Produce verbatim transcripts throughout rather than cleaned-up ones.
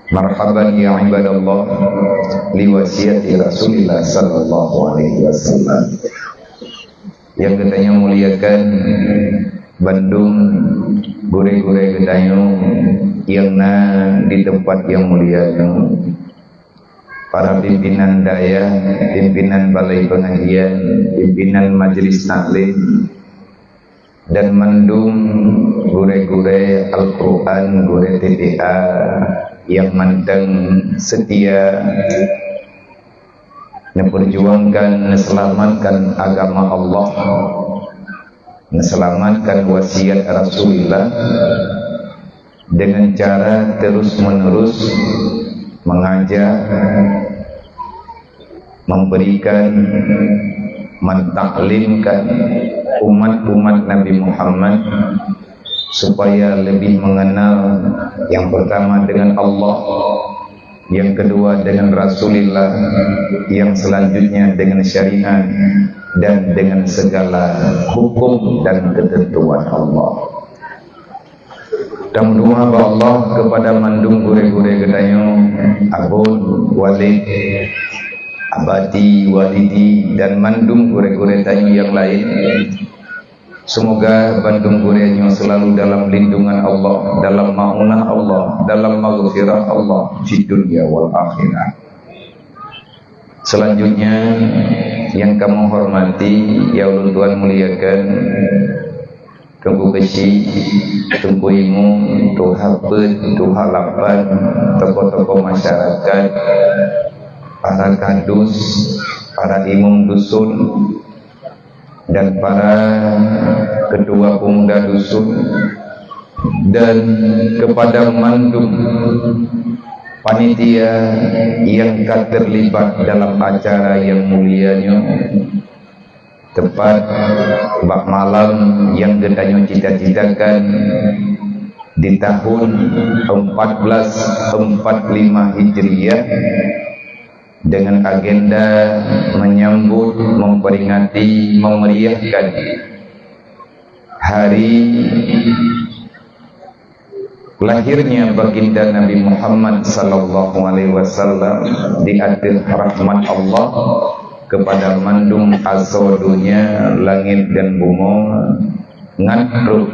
Marhaban ya ibadallah, li wasiati Rasulillah sallallahu alaihi wasallam. Yang geutanyoe muliakan bandum gurée-gurée geutanyoe yang na di tempat yang mulia nyoe, para pimpinan dayah, pimpinan balai pengajian, pimpinan majlis taklim, dan mandum gurée-gurée Al-Quran, gurée T T A yang manteng setia neuperjuangkan, neuselamatkan agama Allah, neuselamatkan wasiat Rasulullah dengan cara terus-menerus mengajak, memberikan, mentaklimkan umat-umat Nabi Muhammad supaya lebih mengenal yang pertama dengan Allah, yang kedua dengan Rasulullah, yang selanjutnya dengan syariat dan dengan segala hukum dan ketentuan Allah. Tameudoa bak Allah kepada mandum gurée-gurée geutanyoe, Abon, Walid, Abati, Walidi, dan mandum gurée-gurée tanyoe yang lain. Semoga bandum gurée nyoe selalu dalam lindungan Allah, dalam maunah Allah, dalam maghfirah Allah di dunia wal akhirat. Selanjutnya, yang kamoe hormati, yang ulôn tuan muliakan, Teungku Keuchik, Teungku Imum, Tuha Peuet, Tuha Lapan, tokoh-tokoh masyarakat, para kadus, para imum dusun, dan para ketua pemuda dusun, dan kepada mandum panitia yang ka terlibat dalam acara yang mulia nyoe, tepat bak malam yang geutanyoe cita-citakan di tahun empat belas empat lima Hijriah, dengan agenda menyambut, memperingati, memeriahkan hari lahirnya Baginda Nabi Muhammad sallallahu alaihi wasallam di ateueh rahmat Allah kepada mandum asoe donya, langét dan bumoe, ngat trok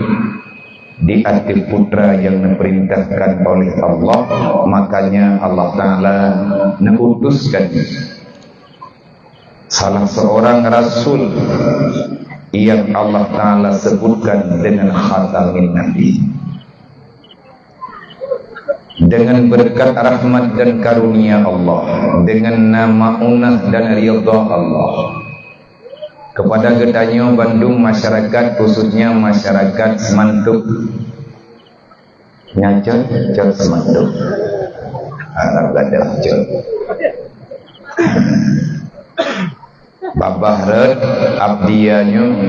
di ateueh putra yang diperintahkan oleh Allah. Makanya Allah Ta'ala mengutuskan salah seorang rasul yang Allah Ta'ala sebutkan dengan khatamin nabi. Dengan berkat rahmat dan karunia Allah, dengan nama unah dan ridha Allah, kepada geutanyoe bandum masyarakat, khususnya masyarakat Semantuk. Nyan cot, cot Semantuk. Arab gadang cot. Babah rot abdi nyoe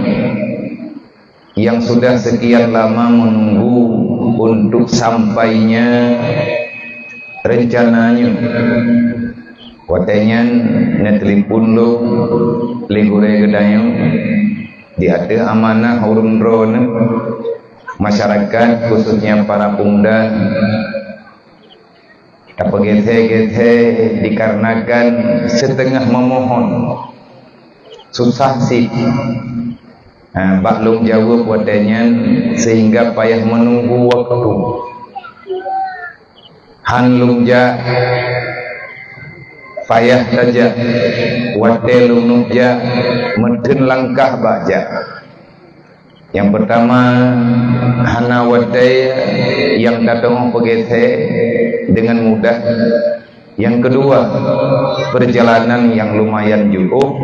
yang sudah sekian lama menunggu untuk sampainya rencananya. Watée nyan neutelepon lom lé gurée geutanyoe di ateueh amanah ureuëng droeneuh masyarakat, khususnya para pemuda, tapeugét-gét dikarenakan siteungoh memohon. Susah cit, ha, bak lôn jaweueb watée nyan sehingga payah menunggu waktu. Han lôn jak, payah tajak, watée lôn jak, meutheun langkah bak jak. Yang pertama, hana watée nyang tateungoh peugét dengan mudah. Yang kedua, perjalanan yang lumayan jauh,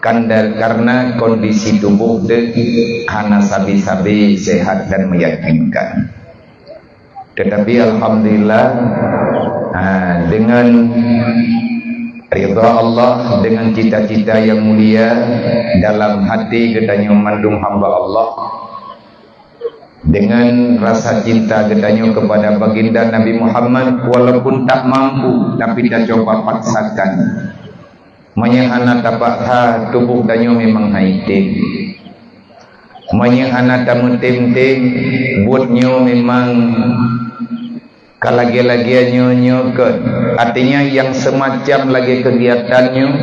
kan da-, karena kondisi tubuh teuh hana sabe-sabe sehat dan meyakinkan. Tetapi alhamdulillah, ha, dengan ridha Allah, dengan cita-cita yang mulia dalam hati geutanyoe mandum hamba Allah, dengan rasa cinta geutanyoe kepada Baginda Nabi Muhammad, walaupun tak mampu, tapi tacoba paksakan. Meunyoe hana tapaksa, tuboh tanyoe memang hana item. Meunyoe hana tameutem-tem, buet nyoe memang Ka lagée-lagée nyoe-nyoe kon, artinya nyang seumacam lagée keugiatan nyoe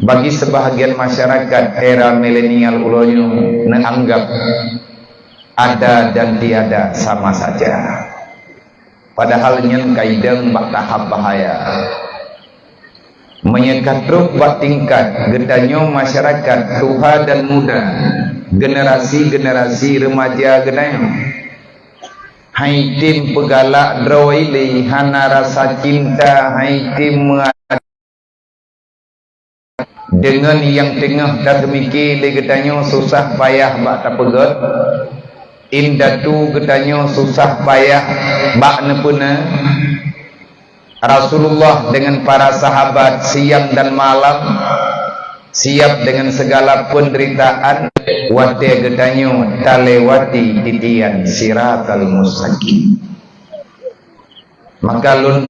bagi seubahagian masyarakat era milenial uroe nyoe neuanggap ada dan tiada sama saja. Padahal nyan ka idong bak tahap bahaya. Meunyoe ka trok bak tingkat geutanyoe masyarakat tuha dan muda, generasi-generasi remaja geutanyoe, hai tem peugalak droe lé, hana rasa cinta, hai tem meuadab. Deungon nyang teungoh taseumike lé geutanyoe susah payah bak tapeugét, indatu geutanyoe susah payah bak neupeuna, Rasulullah dengan para sahabat siang dan malam siap dengan segala penderitaan watée geutanyoe talewati titian siratal mustaqim. Maka lôn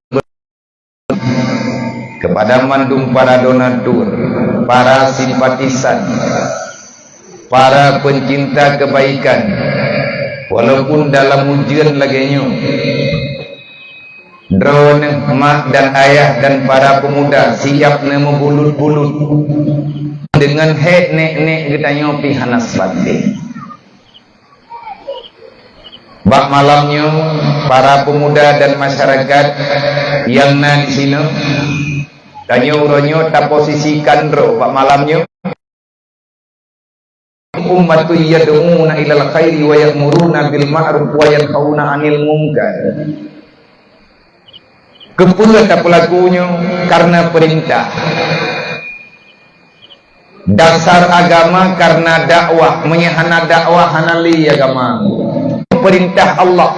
kepada mandum para donatur, para simpatisan, para pencinta kebaikan, walaupun dalam ujeuen lagée nyoe, droeneuh mak dan ayah dan para pemuda siap neumeubulut-bulut deungon hék nek-nek geutanyoe pih hana sabe. Bak malam nyoe, para pemuda dan masyarakat nyang na disinoe, tanyoe uroe nyoe taposisikan droe bak malam nyoe. Ummatun yad'una ilal khairi wa ya'muruna bil ma'ruf wa yanhauna 'anil munkar. Keupeue tapeulaku nyoe? Karena perintah. Dasar agama karena dakwah. Meunyoe hana dakwah, hana lé agama. Perintah Allah.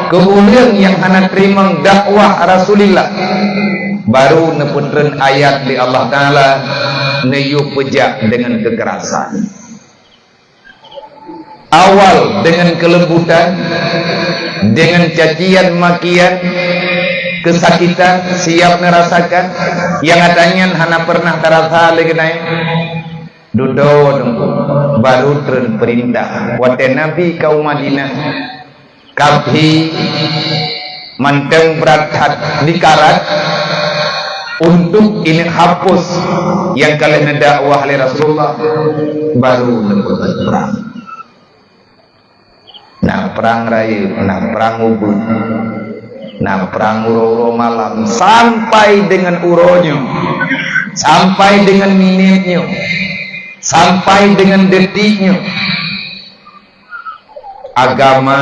Keu ureuëng nyang hana teurimong dakwah Rasulillah, baru neupeutreun ayat lé Allah Taala, neuyue peujak deungon keukerasan. Awal deungon keulembutan, deungon cacian makian, keusakitan siap neurasakan, nyang ata nyan hana pernah tarasa lé geutanyoe. Dudoe teungku, baru treun peurintah. Watée Nabi ka u Madinah, kabhi mantong brat that dikarat untuk ineuk hapus nyang ka lheueh neudakwah lé Rasulullah, baru neupeugét prang. Na prang rayeuk, na prang ubeut, na prang uroe-uroe malam, sampai deungon uroe nyoe, sampai deungon minét nyoe, sampai deungon detik nyoe. Agama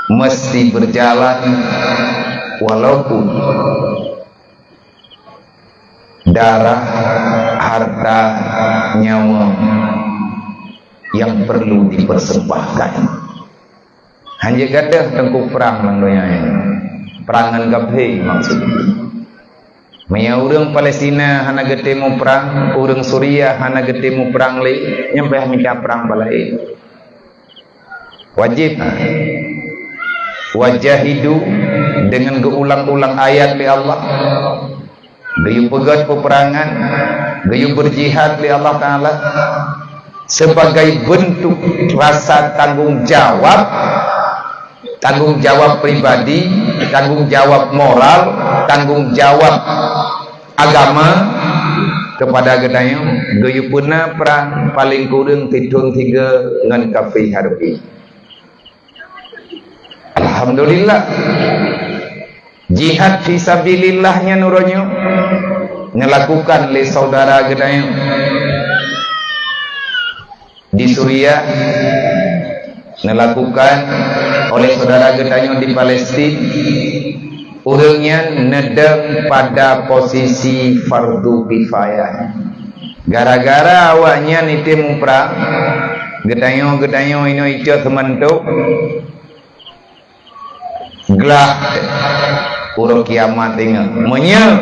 mesti berjalan walaupun darah, harta, nyawa yang perlu dipersembahkan. Hanjeuet gadôh teungku prang lam donya nyoe. Prang ngon kafé maksud. Meunyoe ureuëng Palestina hana geutée muprang, ureuëng Suria hana geutée muprang lé, nyan payah mita prang balaé. Wajéb. Wajahidu, deungon geuulang-ulang ayat lé Allah. Geuyue peugét peupeurangan, geuyue beurjihad lé Allah Taala sebagai beuntuk rasa tanggong jawab, tanggong jawab pribadi, tanggong jawab moral, tanggong jawab agama kepada geutanyoe. Geuyue peuna prang paleng kureueng sithon sigoe ngon kafé hareubi. Alhamdulillah. Jihad fi sabilillah nyan uroe nyoe neulakukan lé saudara geutanyoe di Suria, neulakukan oleh saudara geutanyoe di Palestin. Ureuëng nyan neudong pada posisi fardu kifayah. Gara-gara awaknyan item muprang, geutanyoe-geutanyoe inoe icok seumantok, glah uroe kiamat ingat. Meunyoe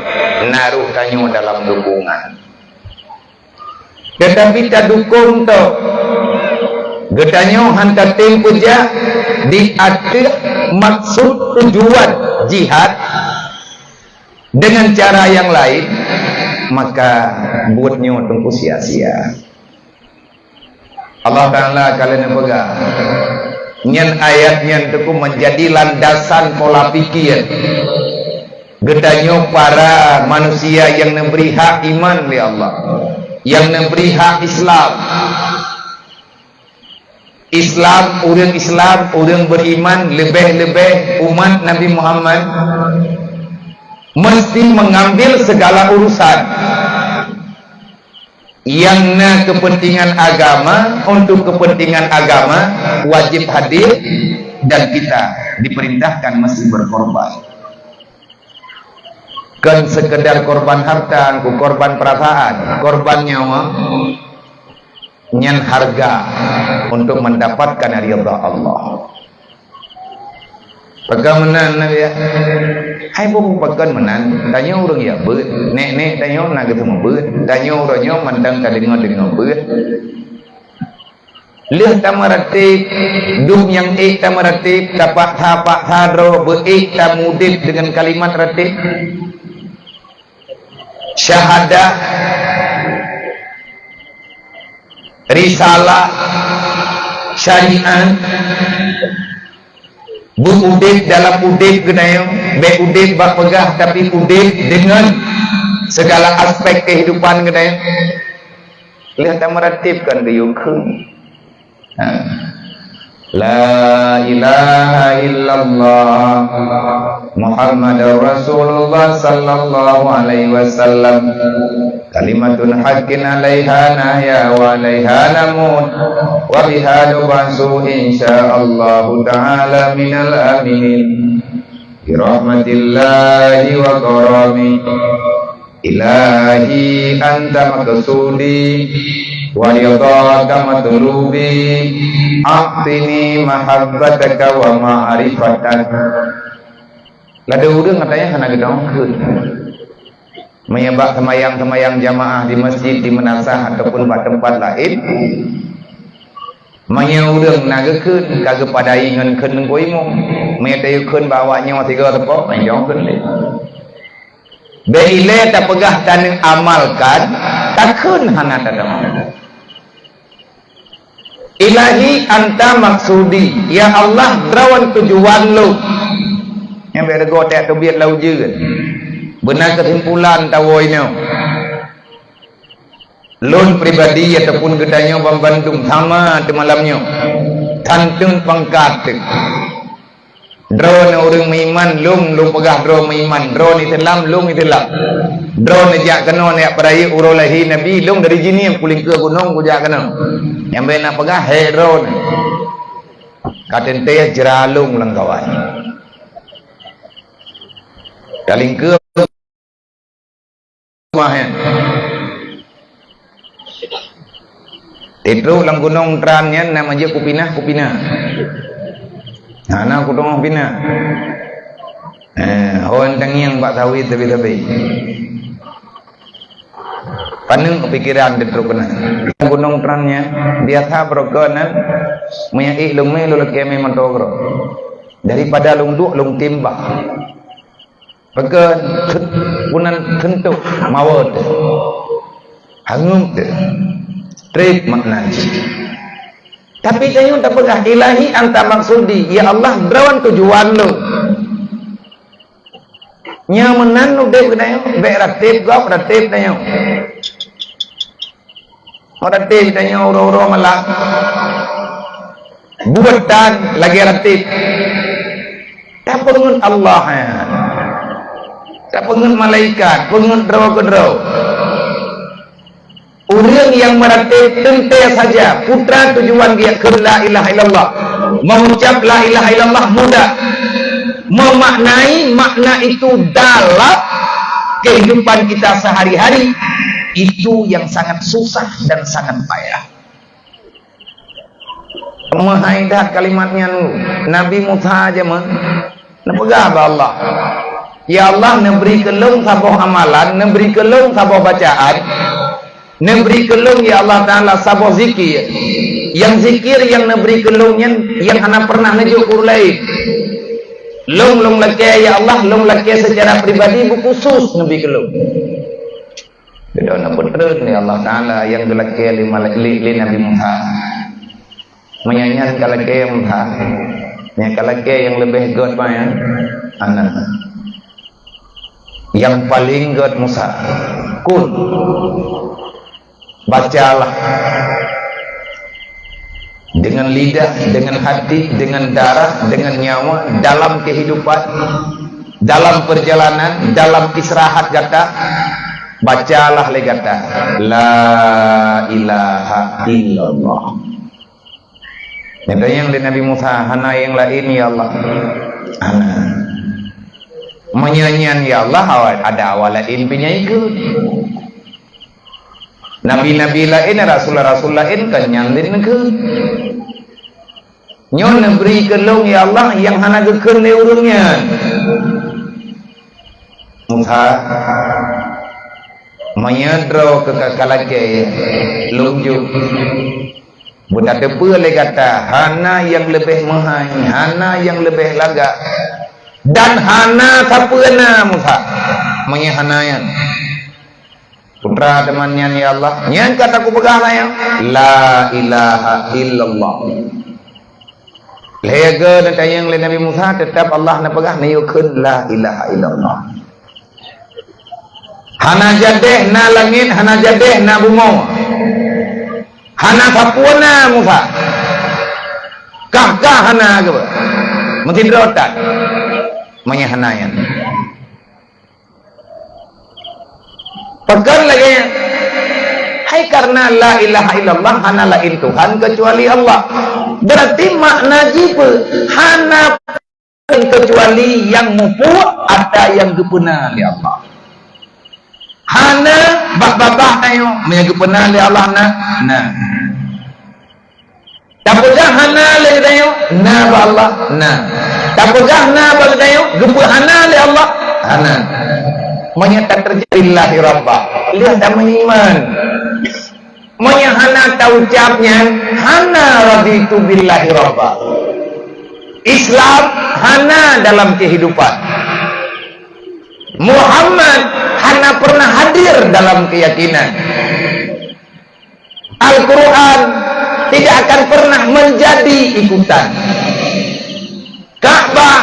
na roh tanyoe dalam dukungan, teutapi tadukong toh, geutanyoe han tatem peujak di ateueh maksud tujuan jihad dengan cara yang lain, maka buet nyoe teungku sia-sia. Allah Taala ka lheueh neupeugah, Nyan ayat nyan teungku menjadi landasan pola pikir geutanyoe para manusia nyang neubri hak iman lé Allah, nyang neubri hak Islam. Islam, ureuëng Islam, ureuëng beriman, leubeh-leubeh umat Nabi Muhammad, mesti mengambil segala urusan nyang na kepentingan agama. Untuk kepentingan agama, wajib hadir, dan kita diperintahkan mesti berkorban. Kon sekedar korban harta, ku korban perasaan, korban nyawa, nyan harga untuk mendapatkan ridha Allah. Pakon meunan, Nabi, ya? Hai bu, pakon meunan? Tanyoe ureuëng ya beuet, nek-nek tanyoe na geuseumeubeuet, tanyoe uroe nyoe mantong tadeungoe-deungoe beuet. Lheueh tameuratéb, dum nyang ék tameuratéb, tapaksa-paksa droe beuék tamudeb deungon kalimat ratéb. Syahadah, risalah, syariat, beuudeb dalam udeb geutanyoe, bék udeb bak peugah, tapi udeb deungon segala aspek kehidupan geutanyoe. Lheueh tameuratéb kon geuyue kheun. Ha. La ilaha illallah Muhammadur Rasulullah sallallahu alaihi wasallam. Kalimatun haqqin alaiha nahya wa alaiha namut. Wa biha nub'asu insyaallahu ta'ala minal aminin. Birahmatillahi wa karami. Ilahi anta maqsudi wa ridhaka matlubi, a'tini mahabbataka wa ma'rifatak. Ladôm ureuëng katanya hana geudong kheun. Meunyoe bak seumayang-seumayang jamaah di masjid, di meunasah ataupun bak teumpat laén, meunyoe ureuëng na geukheun, ka geupadai ngon kheun teungku imum. Meunyoe tayue kheun bak awak nyoe sigoe teupok, meunyoe kheun lé. Bék ilée tapeugah taneuamalkan, takheun hana tadeungoe. Ilahi anta maksudi, ya Allah, droen tujuan lôn. Nyang bék rego teubiet lam ujeuen. Beuna keusimpulan tawoe nyoe. Lôn pribadi ataupun geutanyoe banmandum sama teumalam nyoe. Tanteun pangkat teuh. Droeneuh ureuëng meuiman, lôn, lôn peugah droe meuiman, droeneuh Islam, lôn Islam. Droeneuh jak keunoe neujak peurayeuk uroe lahé Nabi, lôn dari Jeunieb kulingkeue gunong kujak keunoe. Nyang bék na peugah, "Hé droeneuh." Ka teuntée jeuralong lam kawan. Kalingkeue mah, ya. Titrok lam gunong tran nyan na manjeuet kupinah, kupinah. Hana kuteungoh pinah. Eh, hon tangieng bak sawét sabe-sabe. Paneuk pikiran titrok keunan. Lam gunong tran nyan, biasa beureugon nan, meunyoe ék lôn mé lôn lakée mé mantong keudroe. Daripada lôn duek lôn timbah. Pakon, bunan seuntok mawöt. Hangeut teuh. Treb makna jih. Tapi tanyoe tapeugah, "Ilahi anta maksudi," ya Allah, droen tujuan lôn. Nyoe meunan udeb geutanyoe, bék ratéb gob, ratéb tanyoe. Meuratéb tanyoe uroe-uroe malam. Buet tan lagée ratéb. Tapeungeut Allah, ya. Tapeungeut malaikat, peungeut droe keudroe. Ureuëng nyang meuratéb teuntée saja, putra tujuan dia keu la ilaha illallah. Mengucap la ilaha illallah mudah. Memaknai makna itu dalam kehidupan kita sehari-hari, itu yang sangat susah dan sangat payah. Meuhai that kalimat nyan, Nabi Musa jameun neupeugah bak Allah, "Ya Allah, neubri keu lôn saboh amalan, neubri keu lôn saboh bacaan, neubri keu lôn, ya Allah Taala, saboh zikir. Nyang zikir nyang neubri keu lôn nyan, nyang hana pernah neujok ureuëng laén. Lôn, lôn lakée, ya Allah, lôn lakée seucara pribadi beukhusos neubri keu lôn." Beudôh na peutreun lé Allah Taala nyang geulakée lé malai-, lé, lé Nabi Musa. Meunyan ka lakée Musa. Nyang ka lakée nyang leubeh gét meunan, hana. Nyang paleng gét Musa. Qul. Bacalah. Dengan lidah, dengan hati, dengan darah, dengan nyawa, dalam kehidupan, dalam perjalanan, dalam istirahat gata, bacalah lé gata, "La ilaha illallah." Nyang tanyong lé Nabi Musa, "Hana nyang laén, ya Allah?" "Hana." "Meunyan nyan, ya Allah, ada awak laén pih nyang ikot." Nabi-nabi laén, rasul-rasul laén, kon nyan lé neukheun. Nyoe neubri keu lôn, ya Allah, nyang hana geukheun lé ureuëng nyan. Musa, meunyoe droe keu ka lakée, lôn jok. Beutateupeue lé gata, hana nyang leubeh meuhai, hana nyang leubeh lagak, dan hana sapeue na Musa, meunyoe hana nyan. Putra teuma nyan, ya Allah. Nyang ka takupeugah nyan, "La ilaha illallah." Lhée geuh neutanyong lé Nabi Musa, teutab Allah neupeugah, "Neuyue kheun la ilaha illallah." Hana jadeh na langét, hana jadeh na bumoe. Hana sapeue na Musa. Kah-kah hana geuh. Meusidroe that. Meunyoe hana nyan. Pakon lagée nyan? Hai, karena la ilaha illallah, hana laén Tuhan kecuali Allah. Berarti makna jih peue? Hana kecuali nyang muphom atra nyang geupeuna lé Allah. Hana bak babah tanyoe, meunyoe geupeuna lé Allah na, na. Tapeugah hana lé geutanyoe, na bak Allah, na. Tapeugah na bak geutanyoe, geupeu hana lé Allah, hana. Meunyoe ka teujadi lillahi rabba, lheueh tameuiman. Meunyoe hana taucab nyan, hana raditu billahi rabba. Islam hana dalam kehidupan. Muhammad hana pernah hadir dalam keyakinan. Al-Quran tidak akan pernah menjadi ikutan. Ka'bah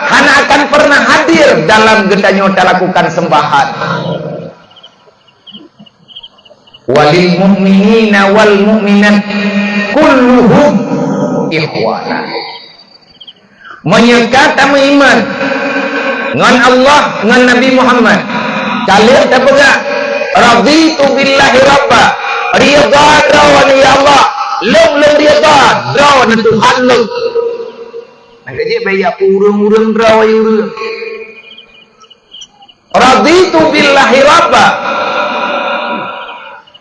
hana akan pernah hadir dalam geutanyoe talakukan sembahan. Walil mu'minina wal mu'minat kulluhum ikhwana. Meunyoe ka tameuiman ngon Allah, ngon Nabi Muhammad, ka lheueh tapeugah, "Raditu billahi rabba." Ridha droeneuh, ya Allah. Lôn, lôn ridha droeneuh Tuhan lôn. Nah, ka jeuet baya ureuëng-ureuëng droe ureuëng. Raditu billahi rabba.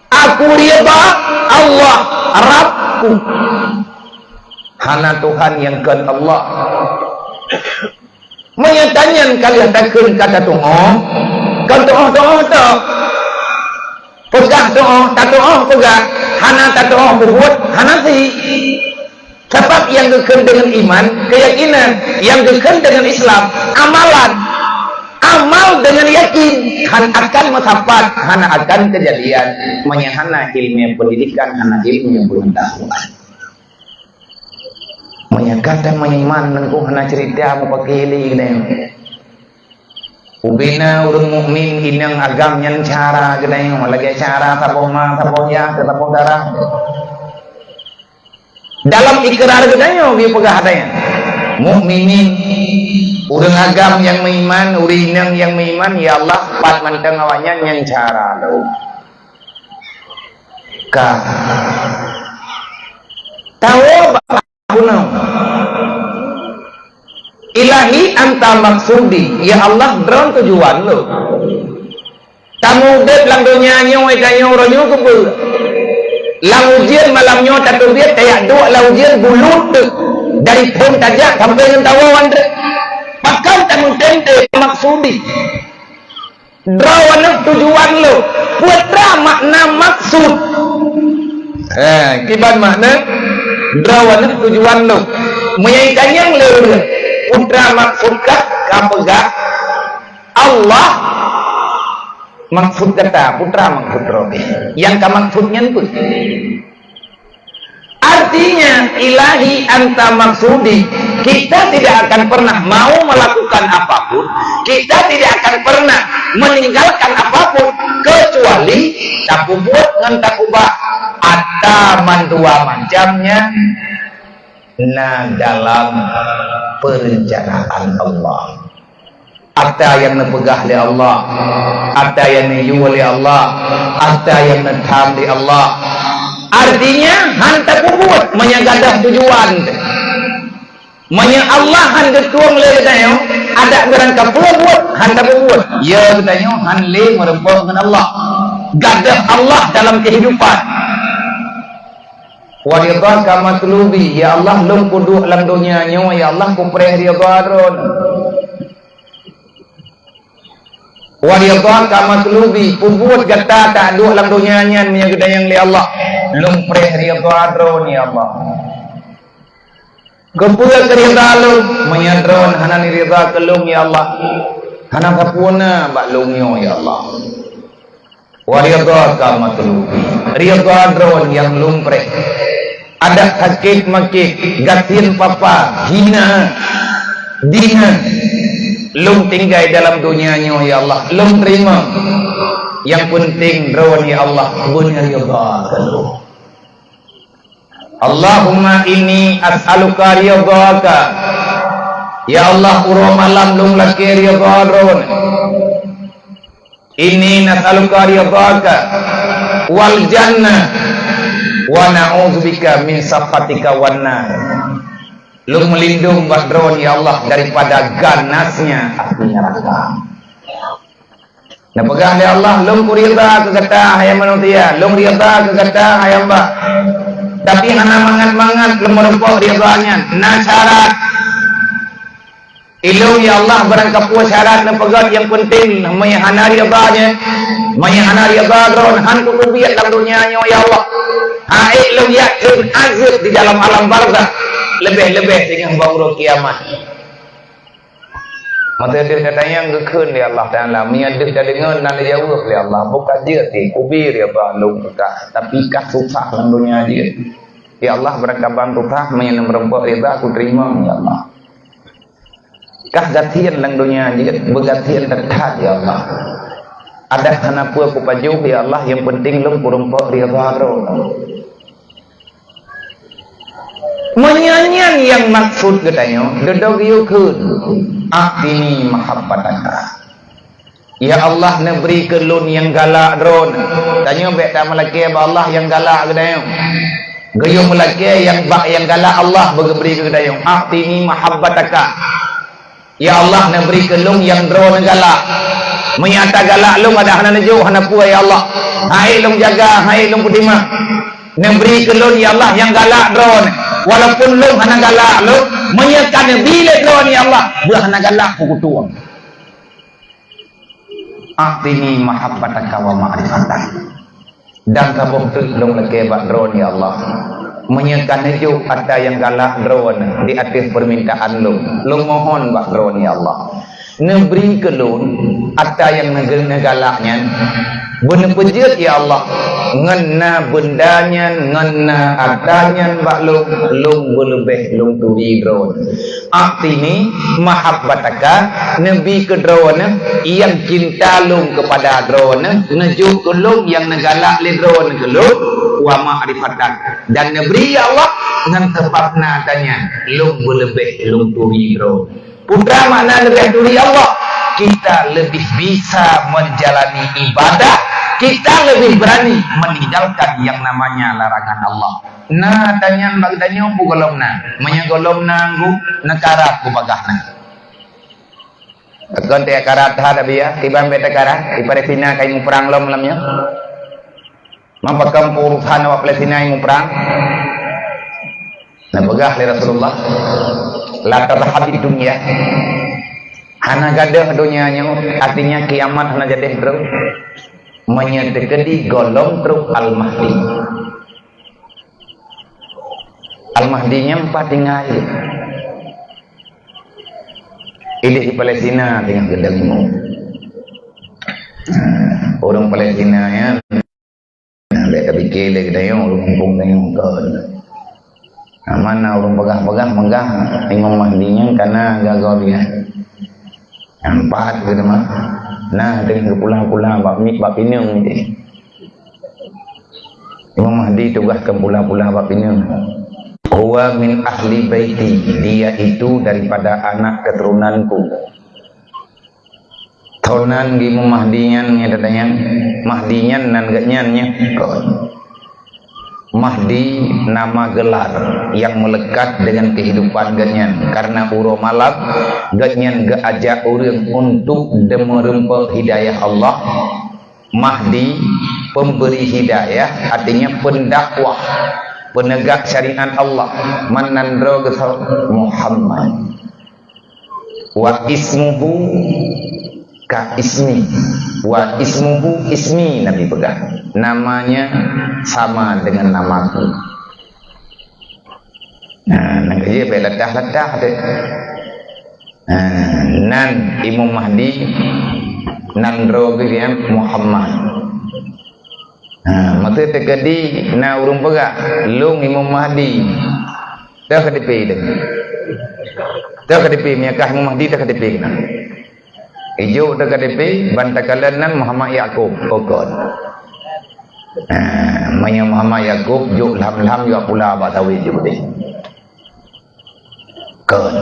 Aku ridha Allah Rabbku. Hana Tuhan nyang kon Allah. Meunyoe tanyan ka lheueh takheun ka tatu'oh, kon tu'oh-tu'oh tok. Peugah tu'oh, tatu'oh peugah, hana tatu'oh peubuet, hana si. Sabab nyang geukheun deungon iman, keuyakinan, nyang geukheun deungon Islam, amalan. Amal deungon yakin, han akan meusapat, hana akan keujadian, meunyoe hana ileumèe peundidikan, hana ileumèe peungeutahuan. Meunyoe ka tameuiman, teungku, hana ceurita mupakè lé geutanyoe. Ubena ureuëng mukmin inong agam nyan cara geutanyoe, lagèe cara saboh ma, saboh yah, saboh dara. Dalam ikrar geutanyoe geupeugah geutanyoe, mukminin, ureuëng agam nyang meuiman, ureuëng inong nyang meuiman, ya Allah, pat mantong awaknyan nyang cara lôn. Ka. Tawoe bak bunoe. Ilahi anta maksudi, ya Allah, droen tujuan lôn. Tameuudép lam donya nyoe, tanyoe uroe nyoe keupeue? Lam ujeuen malam nyoe tateubiet, tajak duek lam ujeuen, bulut teuk. Dari phon tajak sampai ngon tawoe wan teuk. Pakon tameutem teuh maksudi? Droeneuh tujuan lôn. Peue teuma makna maksud? Eh, kiban makna droeneuh tujuan lôn. Meunyoe tanyong lé ureuëng, peue teuma maksud kah? Ka peugah Allah maksud gata, peue teuma maksud droe. Nyang ka maksud nyan peue? Ar-, Artinya, "Ilahi anta maksudi." Kita tidak akan pernah mau melakukan apapun, kita tidak akan pernah meninggalkan apapun, kecuali tapeubuet ngon takubah. Ata mandua macam nyan na dalam perencanaan Allah. Ata nyang neupeugah lé Allah, ata nyang neuyue lé Allah, ata nyang neutham lé Allah. Artinya, han tapeubuet meunyoe gadôh tujuan. Meunyoe Allah han geutueng lé geutanyoe, adak barangkapeue buet, han tapeubuet. Ya, geutanyoe han lé meureumpok ngon Allah. Gadôh Allah dalam kehidupan. "Wa ridhaka matlubi," ya Allah, lôn kuduek lam donya nyoe, ya Allah, kupreh ridha Droen. "Wa ridhaka matlubi," peubuet gata taduek lam donya nyan meunyoe geutanyong lé Allah, lôn preh ridha Droen, ya Allah. Keupeue keu ridha lôn? Meunyoe Droen hana neuridha keu lôn, ya Allah, hana sapeue na bak lôn nyoe, ya Allah. "Wa ridhaka matlubi." Ridha Droen nyang lôn preh. Adak sakét makét, gasien papa, hina, dina, lôn tinggai dalam donya nyoe, ya Allah, lôn teurimong. Nyang peunteng Droen, ya Allah, beuneuridha keu lôn. "Allahumma inni as'aluka ridhaka." Ya Allah, uroe malam lôn lakée ridha Droen. "Inni nas'aluka ridhaka wal jannah, wa na'udzubika min sakhatika wan nar." Lôn meulindong bak Droen, ya Allah, daripada ganasnya api neraka. Neupeugah lé Allah, "Lôn kuridha keu gata, hai manusia, lôn ridha keu gata, hai hamba. Tapi hana mangat-mangat lôn meureumpok ridha nyan, na syarat." Ilôn, ya Allah, barangkapeue syarat neupeugét, nyang peunteng meunyoe hana ridha nyan, meunyoe hana ridha Droen, han kuteubiet lam donya nyoe, ya Allah. Hai lôn jak kheun azeueb di dalam alam barzakh, leubeh-leubeh singoh bak uroe kiamat. Masa deuh tatanyong geukheun lé Allah Taala, meunyoe deuh tadeungoe na neujaweueb lé Allah, bukan jeuet di kubi ridha lôn keu kah, tapi kah susah lam donya jeuet. Ya Allah, barangkaban susah, meunyoe lôn meureumpok ridha, kuteurimong, ya Allah. Kah gasien lam donya jeuet, beugasien that-that, ya Allah. Adak hana peue kupajoh, ya Allah, nyang peunteng lôn kurumpok ridha Droe. Meunyoe nyan nyang maksud geutanyoe, dudoe geuyue kheun, "A'tini mahabbataka." Ya Allah, neubri keu lôn nyang galak Droeneuh. Tanyoe bék tameulakée bak Allah nyang galak geutanyoe. Geuyue meulakée nyang bak nyang galak Allah beugeubri keu geutanyoe. "A'tini mahabbataka." Ya Allah, neubri keu lôn nyang Droeneuh galak. Meunyoe ata galak lôn adak hana neujok, hana peue, ya Allah. Hai lôn jaga, hai lôn peutimang. Neubri keu lôn, ya Allah, nyang galak Droeneuh. Walaupun lôn hana galak lôn, meunyoe ka neubi lé Droeneuh, ya Allah, beuh hana galak kukutueng. "A'tini mahabbataka wa ma'rifatak." Dan saboh teuk lôn lakée bak Droeneuh, ya Allah. Meunyoe ka neujok ata nyang galak Droeneuh di ateueh peumintaan lôn, lôn mohon bak Droeneuh, ya Allah. Neubri keu lôn ata nyang neugeu-, neugalak nyan, beuneupeujeuet, ya Allah, ngon na beunda nyan, ngon na ata nyan bak lôn, lôn beuleubeh lôn turi Droeneuh. "A'tini mahabbataka," neubi keu Droeneuh nyang cinta lôn keupada Droeneuh, neujok keu lôn nyang neugalak lé Droeneuh keu lôn, "wa ma'rifatak," dan neubri, ya Allah, ngon sabab na ata nyan lôn beuleubeh lôn turi Droeneuh. Peue makna leubeh turi Allah? Kita lebih bisa menjalani ibadah, kita lebih berani meninggalkan yang namanya larangan Allah. Na ata nyan bak geutanyoe peue gohlom na. Meunyoe gohlom na ngon neukarat peue bagah na. Kon teukarat that, Abi, ya, kiban bék teukarat, di Palestina ka muprang lom malam nyoe. Mapakon urusan awak Palestina nyang muprang? Neupeugah lé Rasulullah, "La tadhhabid dunya." Hana gadôh donya nyoe, artinya kiamat hana jadeh trok. Meunyoe teukeudi gohlom trok Al-Mahdi. Al-Mahdi nyan pat tinggai. Idéh di Palestina teungoh geudeungoe. Ureuëng Palestina nyan, bék tapike lé geutanyoe, ureuëng muphom tanyoe kon. Mana ureuëng peugah-peugah meugah Imam Mahdi nyan kana gagoe dia. Empat keu teuma. Nah, teungoh geupula-pula bak mi-, bak pineung tadi. Imam Mahdi tugaih keu pula-pula bak pineung. "Huwa min ahli baiti, dia itu daripada anak keturunanku." Tonan geuh Imam Mahdi nyan, nyan, nyan. Mahdi nyan nan geuh nyan, nyan. Mahdi nama gelar yang melekat dengan kehidupan geuh nyan. Karena uroe malam geuh nyan geuajak ureuëng untuk deumeureumpok hidayah Allah. Mahdi, pemberi hidayah, artinya pendakwah, penegak syariat Allah. Man nan droe geuh Muhammad. "Wa ismuhu ka ismi." "Wa ismuhu ismi," Nabi peugah. "Namanya sama dengan namaku." Nah, nan keu jih bèk latah-latah teuh. Nah, nan Imam Mahdi, nan droe geuh nyan Muhammad. Ha, masa teukeudi na ureuëng peugah, "Lôn Imam Mahdi." Teuh ka dipé teuh. Teuh ka dipé, meunyo kah Imam Mahdi teuh ka dipé keunan. Ijok teuh ka dipé, ban takalon nan Muhammad Yakub, oh kon. Ha, meunyo Muhammad Yakub, jok lham-lham, jok pula bak sawét jok deh. Kon.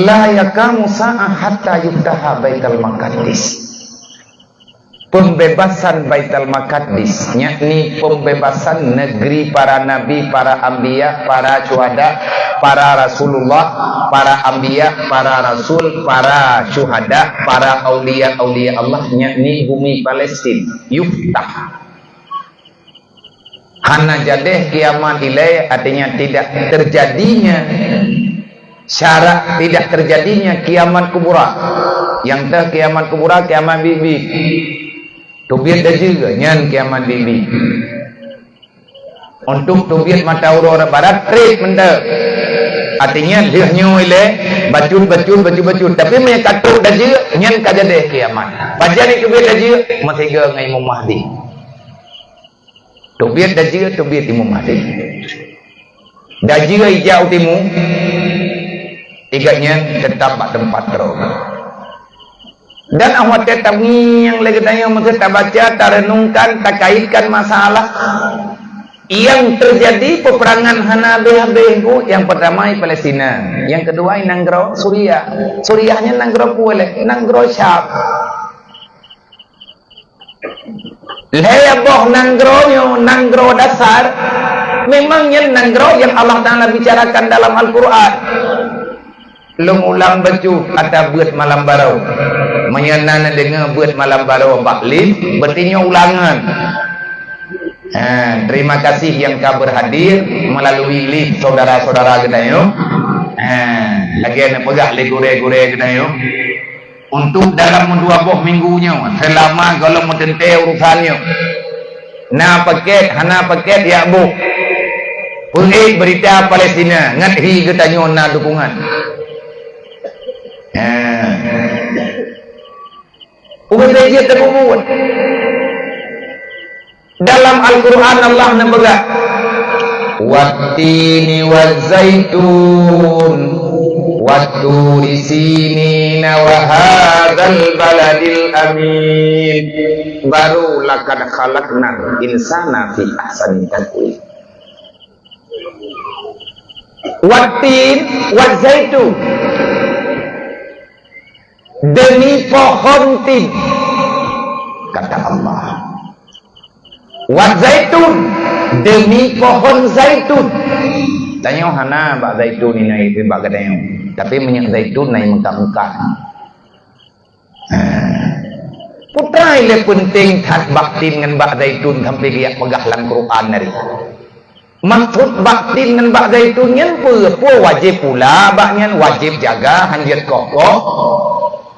"La yaqamu sa'ah hatta yuftaha Baitul Maqdis." Pembebasan Baitul Maqdis, yakni pembebasan negeri para nabi, para anbiya, para syuhada, para rasulullah, para anbiya, para rasul, para syuhada, para aulia-aulia Allah, yakni bumi Palestin, yuftah. Hana jadeh kiamat ilée, artinya tidak terjadinya syarat, tidak terjadinya kiamat kubra. Nyang teuh kiamat kubra, kiamat biet-biet. Teubiet dajeu, nyan kiamat biet-biet. Untuk teubiet mata uroe barat, trép mantong. Artinya, lheueh nyoe ilée, bacut-bacut, bacut-bacut. Tapi meunyo ka trôk dajeu, nyan ka jadeh kiamat. Pajan teubiet dajeu, meusigoe ngon Imam Mahdi. Teubiet dajeu, teubiet Imam Mahdi. Dajeu ijak u timu, igat nyan teutap bak teumpat droe. Dan óh watée tangieng lé geutanyoe meuseuti tabaca, tarenungkan, takaitkan masalah nyang teujadi, peperangan hana habéh-habéh, Bu. Nyang peurtama di Palestina, nyang keudua di nanggroe Suriah. Suriah nyan nanggroe peue lé? Nanggroe Syam. Lhée boh nanggroe nyoe, nanggroe dasar, memang nyan nanggroe nyang Allah Taala bicarakan dalam Al-Qur'an. Lôn ulang bacut ata beuet malam baroe. Meunyo na neudeungoe beuet malam baroe bak live, berarti nyoe ulangan. Ha, terima kasih nyang ka berhadir melalui live saudara-saudara geutanyoe. Ha, lagée neupeugah lé gurée-gurée geutanyoe. Untuk dalam dua boh minggu nyoe, seulama gohlom meuteuntée urusan nyoe, na paket, hana paket, jak boh. Peuék beurita Palestina, ngat hi geutanyoe na dukungan. Ha. Ubé jeuet teububuet. Dalam Al-Qur'an Allah neupeugah, "Wattini wazzaitun, watturi sinin, wa hadzal baladil amin." Baru laqad khalaqnal insana fi ahsani taqwim. Wattin, wazzaitun. Demi pohon tin, kata Allah. Wat zaitun, demi pohon zaitun. Tanyoe hana bak zaitun inan bak geutanyoe. Tapi minyeuk zaitun na meukat-meukat. Ha. Peue teuma lé peunteng that bak tin ngon bak zaitun sampoe geujak peugah lam Quran tadi. Maksud bak tin ngon bak zaitun nyan peue? Peue wajéb pula bak nyan, wajéb jaga, han jeuet koh-koh?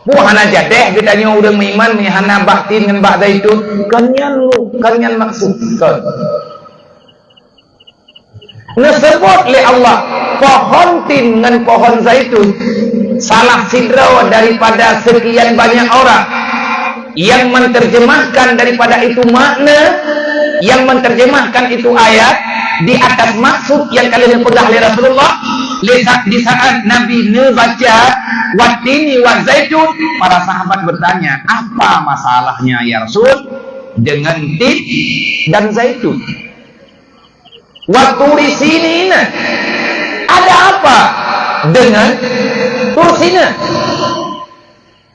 Peue hana jadeh geutanyoe ureuëng meuiman meuhana bak tin ngon bak zaitun? Kon nyan lu, kon nyan maksud. Kon. Neuseubut lé Allah pohon tin ngon pohon zaitun, salah sidroe daripada seukian banyak orang yang menerjemahkan daripada itu makna, yang menerjemahkan itu ayat, di atas maksud nyang ka lheueh neupeugah lé Rasulullah, lé sa-, di saat Nabi neubaca "Wattini wa zaitun", para sahabat bertanya, "Apa masalahnya, ya Rasul, dengan tin dan zaitun?" "Wa turi sinin, ada apa dengan Tur Sina?"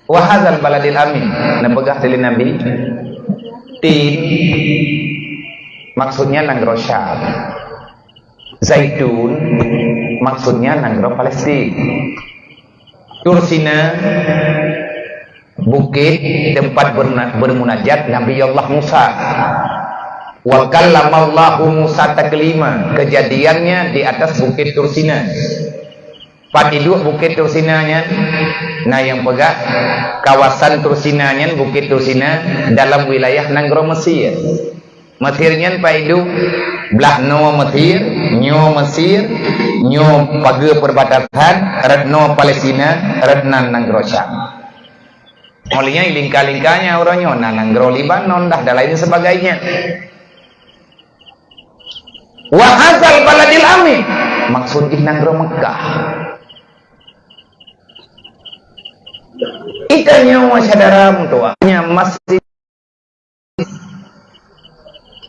"Wa hadzal baladil amin," neupeugah lé Nabi, "Tin maksudnya nanggroe Syam. Zaitun maksudnya nanggroe Palestina. Tur Sina, bukit tempat berna-, bermunajat Nabi Allah Musa. Wa kallamallahu Musa taklima, kejadiannya di atas bukit Tur Sina." Pat iduek Bukét Tursina nyan? Na nyang peugah, kawasan Tursina nyan, Bukét Tursina, dalam wilayah nanggroe Mesir. Mesir nyan pat iduek, blah noe Mesir, nyoe Mesir, nyoe pageue perbatasan, rot noe Palestina, rot nan nanggroe Syam. Óh lheueh nyan lingka-lingka nyan uroe nyoe na nanggroe Libanon dah dan lain sebagainya. Wa hadzal baladil amin, maksud jih nanggroe Mekah. Geutanyoe syedara meutuwah, nyan masih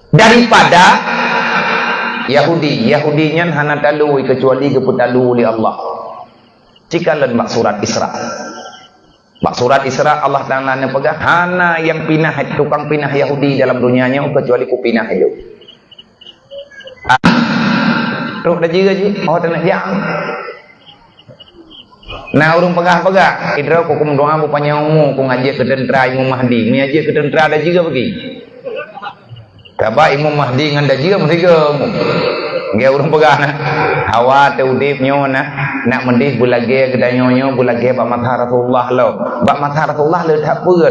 daripada Yahudi. Yahudi nyan hana talu keucuali geupeutalu lé Allah. Cit ka lôn bak surat Isra. Bak surat Isra, Allah Taala neupeugah, "Hana nyang pinah, tukang pinah Yahudi dalam donya nyoe keucuali kupinah lôn." Ah, trok dah jeuet jih, oh, teunak jak. Na ureuëng peugah-peugah, "Idroe ku kumeudoá beupanyang umu, ku ngajak keu teuntra Imam Mahdi." Meunyo jeuet keu teuntra dah jeuet bagi. Sabab Imam Mahdi ngon dah jeuet meusigoe. Nggak ureuëng peugah na. Hawa teu udeb nyoe na, nak meudeh beulagée geutanyoe nyoe, beulagée bak masa Rasulullah lom. Bak masa Rasulullah le that peue.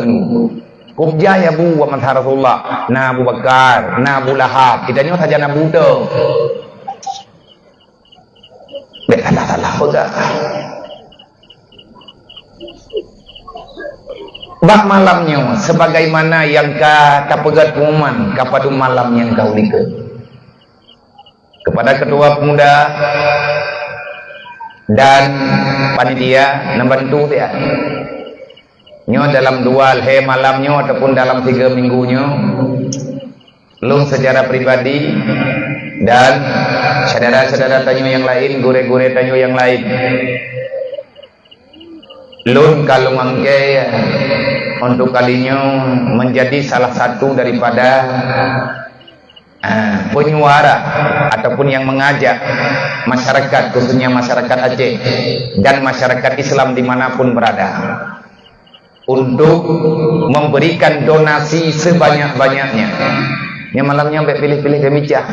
Kubjai abu bak masa Rasulullah. Na Abu Bakar, na Abu Lahab. Geutanyoe sajan abu teu. Bék salah-salah peugah. Bak malam nyoe, sebagaimana nyang ka tapeugét pengumuman, ka padum malam nyang ka ulikeue. Kepada ketua pemuda dan panitia, neubantu siat. Nyoe dalam dua lhée malam nyoe ataupun dalam tiga minggu nyoe, lôn secara pribadi dan syedara-syedara tanyoe nyang laén, gurée-gurée tanyoe nyang laén, lôn ka lôn angkée untuk kali nyoe menjadi salah satu daripada, ah, penyuara ataupun yang mengajak masyarakat, khususnya masyarakat Aceh dan masyarakat Islam dimanapun berada, untuk memberikan donasi sebanyak-banyaknya. Nyang malam nyoe bék piléh-piléh dan micah.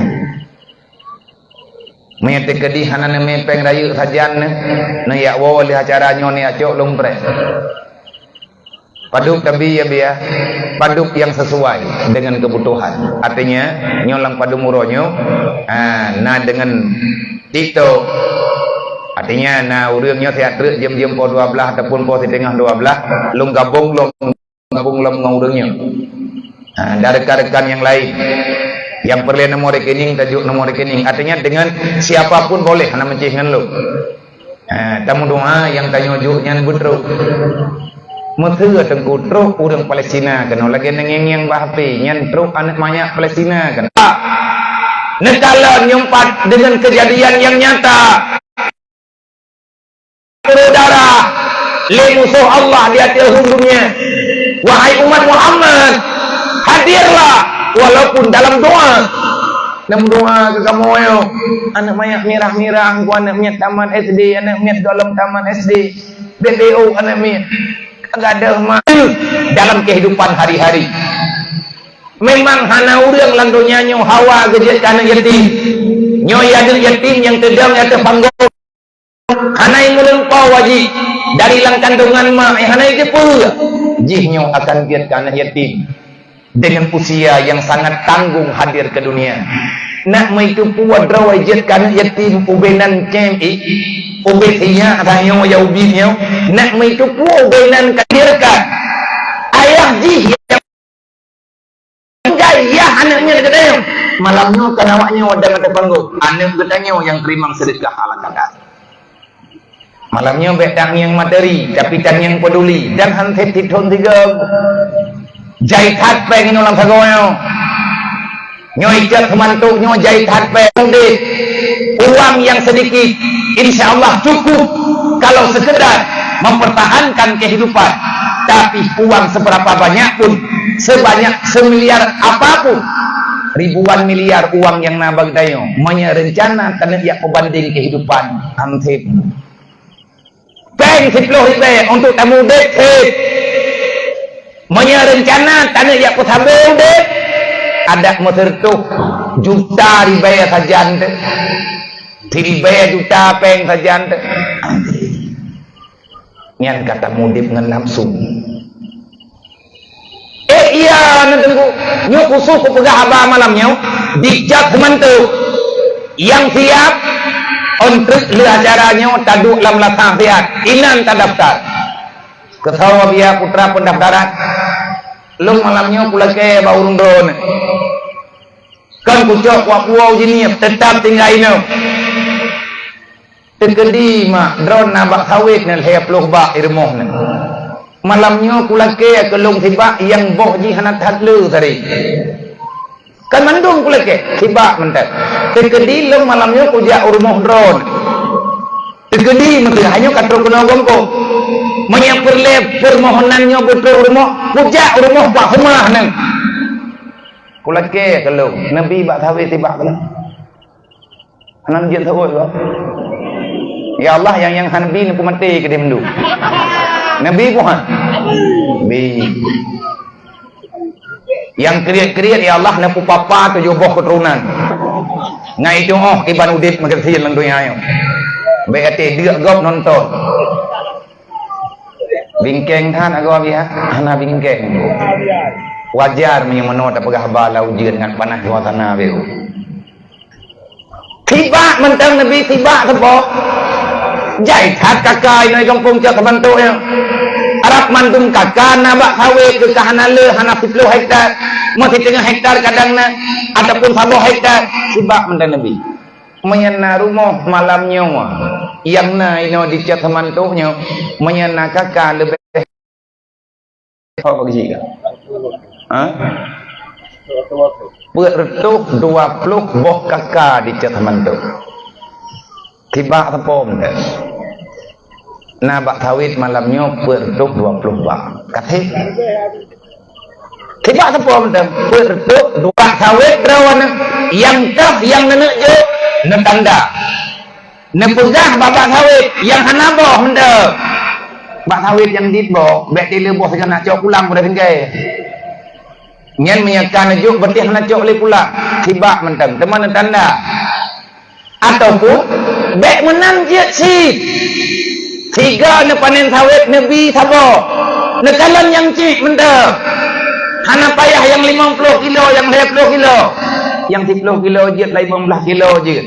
Meunyoe teukeudi hana neumé péng rayeuk sajan nyoe, neujak woe lé acara nyoe, neujak cok lôn preh. Padub tabi ya biya, padub nyang sesuai dengan kebutuhan. Artinya, nyoe lam padub uroe nyoe, ah, na dengan TikTok. Artinya, na ureuëng nyoe siat treuk jeuem-jeuem poh dua blaih ataupun poh siteungoh dua blaih, lôn gabong lom, gabong lom ngon ureuëng nyoe. Ha, dan rekan-rekan nyang laén. Nyang peureulée nomor rekening, tajok nomor rekening. Artinya, dengan siapa pun boleh, hana meucih ngon lôn. Ha, tameudoá nyang tanyoe jok nyan beutrok. Meuseu teungku trok ureuëng Palestina keunoe lagée neungieng-ngieng bak H P, nyan trok aneuëk manyak Palestina keunoe. Neukalon nyang pat dengan kejadian nyang nyata. Saudara, lé musoh Allah di ateueh dunia. Wahai umat Muhammad, hadirlah walaupun dalam doa. Lam doa keu kamoe nyoe. Aneuëk manyak mirah-mirah, ku aneuëk miet tamat S D, aneuëk miet gohlom tamat S D. B P O aneuëk miet. Ka gadôh ma-, dalam kehidupan hari-hari. Memang hana ureuëng lam donya nyoe hawa geujeuet keu aneuëk yatim. Nyoe ya aneuëk yatim nyang teudong ateueh panggong. Hana meulumpoe wajib dari lam kandungan mak, eh, hana jiteupeu. Jih nyoe akan jeuet keu aneuëk yatim. Dengan usia yang sangat tanggung hadir ke dunia. Nak meuteupeue droe jeuet keu aneuëk yatim, ubé nan cem i, ubé sinyak tanyoe ya ubit nyoe. Nak meuteupeue ubé nan ka hadirkan. Ayah jih nyang Gaya aneuëk miet geutanyoe. Malam nyoe kan awak nyoe dan ada panggung. Aneuk geutanyoe nyang teurimong seudeukah ala kadar. Malam nyoe bèk tangieng materi, tapi tangieng peduli. Dan han sép sit thon sigoe. Jai that péng inoe lam sagoe nyoe. Nyoe ijak seumantok nyoe jai that péng. Udép, uang yang sedikit, insya Allah cukup kalau sekedar mempertahankan kehidupan. Tapi uang seberapa banyak pun, sebanyak semiliar apapun, ribuan miliar uang nyang na bak geutanyoe, meunyoe reuncana taneuk jak peubanding kehidupan, han sép. Péng siploh ribèe untuk tamudép sép. Meunyoe reuncana taneuk jak peusaboh udép, adak meuseureutoh juta ribèe sajan teuh. Siribèe juta péng sajan teuh. Nyan ka tamudép ngon nafsu. Eh, iya, na Teungku. Nyoe khusus kupeugah haba malam nyoe, dijak seumantok. Nyang siap, ôn treuk lheueh acara nyoe taduek lam lasah siat. Inan tadaftar. Keusoe biya putra pendaftaran. Lôn malam nyoe kulakèe bak ureueng droeneuh. Kon kucok wak puwoe jiniep, teutap tinggai inoe. Teukeudi mak, droeneuh na bak sawét nyan lhèe ploh bak i rumoh nyan. Malam nyoe kulakèe keu lôn sibak nyang boh jih hana that le tadi. Kan mandum kulakèe, sibak mantong. Teukeudi lôn malam nyoe kujak u rumoh droeneuh. Teukeudi meuteumèe, hana ka trok keunoe gampông. Meunyoe peureulèe peumohonan nyoe beutrok u rumoh, kujak u rumoh bak seumah nyan. Kulakèe keu lôn, neubi bak sawét sibak keu lôn. Hana jeuet seuôt, bah. Ya Allah, nyang, nyang han bi neupeumaté keudéh mandum. Neubi peue han? Bi. Nyang kriet-kriet, ya Allah, neupeupa-pa tujoh boh keuturonan. Ngai tu'oh kiban udép meukeusén lam donya nyoe. Bèk até deuk gob nonton. Bingkeng that agoe biya, hana bingkeng. Wajar meunyoe meunoe tapeugah haba lam ujeuen ngon panas suasana beu. Sibak mantong neubi sibak sapo. Jai that kaka inoe gampông cok seumantok nyoe. Arab mandum kaka na bak sawét keu ka hana le, hana siploh hektar, meusideungoh hektar kadang na, ataupun saboh hektar, sibak mantong neubi. Meunyoe na rumoh malam nyoe, nyang na inoe di cot seumantok nyoe, meunyoe na kaka leubeh Ho bagi ka? Ha? Peuet reutôh dua ploh boh kaka di cot seumantok. Sibak sapo mantong. Na bak sawét malam nyoe peuet reutôh dua ploh bak. Kaseh. Sibak sapo mantong. Peuet reutôh dua bak sawét droeneuh. Nyang toh nyang neuneuk jok, neutanda. Neupeugah bak, bak sawét nyang hana boh mantong. Bak sawét nyang jeuet boh, bèk teuleubôh sigoe na cok pulang pada tinggai. Nyan meunyoe ka neujok berarti hana cok lé pulang. Sibak mantong, teuma neutanda. Ataupun bèk meunan jeuet cit. Sigoe neupanen sawét neubi saboh. Neukalon nyang cit mantong. Hana payah nyang limong ploh kilo, nyang lhèe ploh kilo. Nyang siploh kilo jeuet, limong blaih kilo jeuet.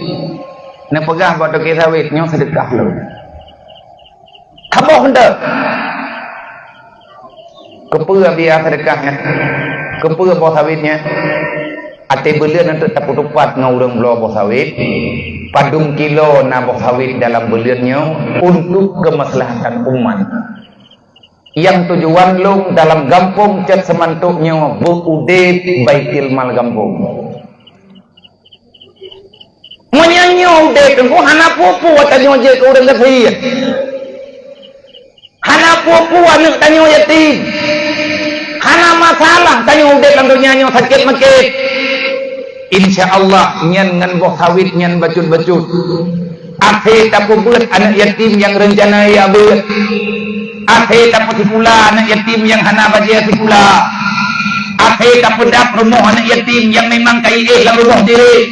Neupeugah bak toke sawét, "Nyoe seudeukah lôn." Ka boh mantong. Keupeue biya seudeukah nyan? Keupeue boh sawét nyan? Até buleuen nyan teuk tapeutupat ngon ureueng bloe boh sawét. Padum kilo na boh sawét dalam buleuen nyoe untuk keumaslahatan umat. Nyang tujuan lôn dalam gampông cot seumantok nyoe beu udép baitul mal gampông. Meunyoe nyoe udép teungku hana peue-peue tanyoe jeuet keu ureueng gasien. Hana peue-peue aneuk tanyoe yatim. Hana masalah tanyoe udép lam donya nyoe sakét makét. Insya Allah nyan ngon boh sawét nyan bacut-bacut. Akhé tapeubuet aneuk yatim nyang reuncana jak beuet. Akhé tapeusikula aneuk yatim nyang hana bajèe sikula. Akhé tapeudap rumoh aneuk yatim nyang memang ka jiéh lam rumoh tireh.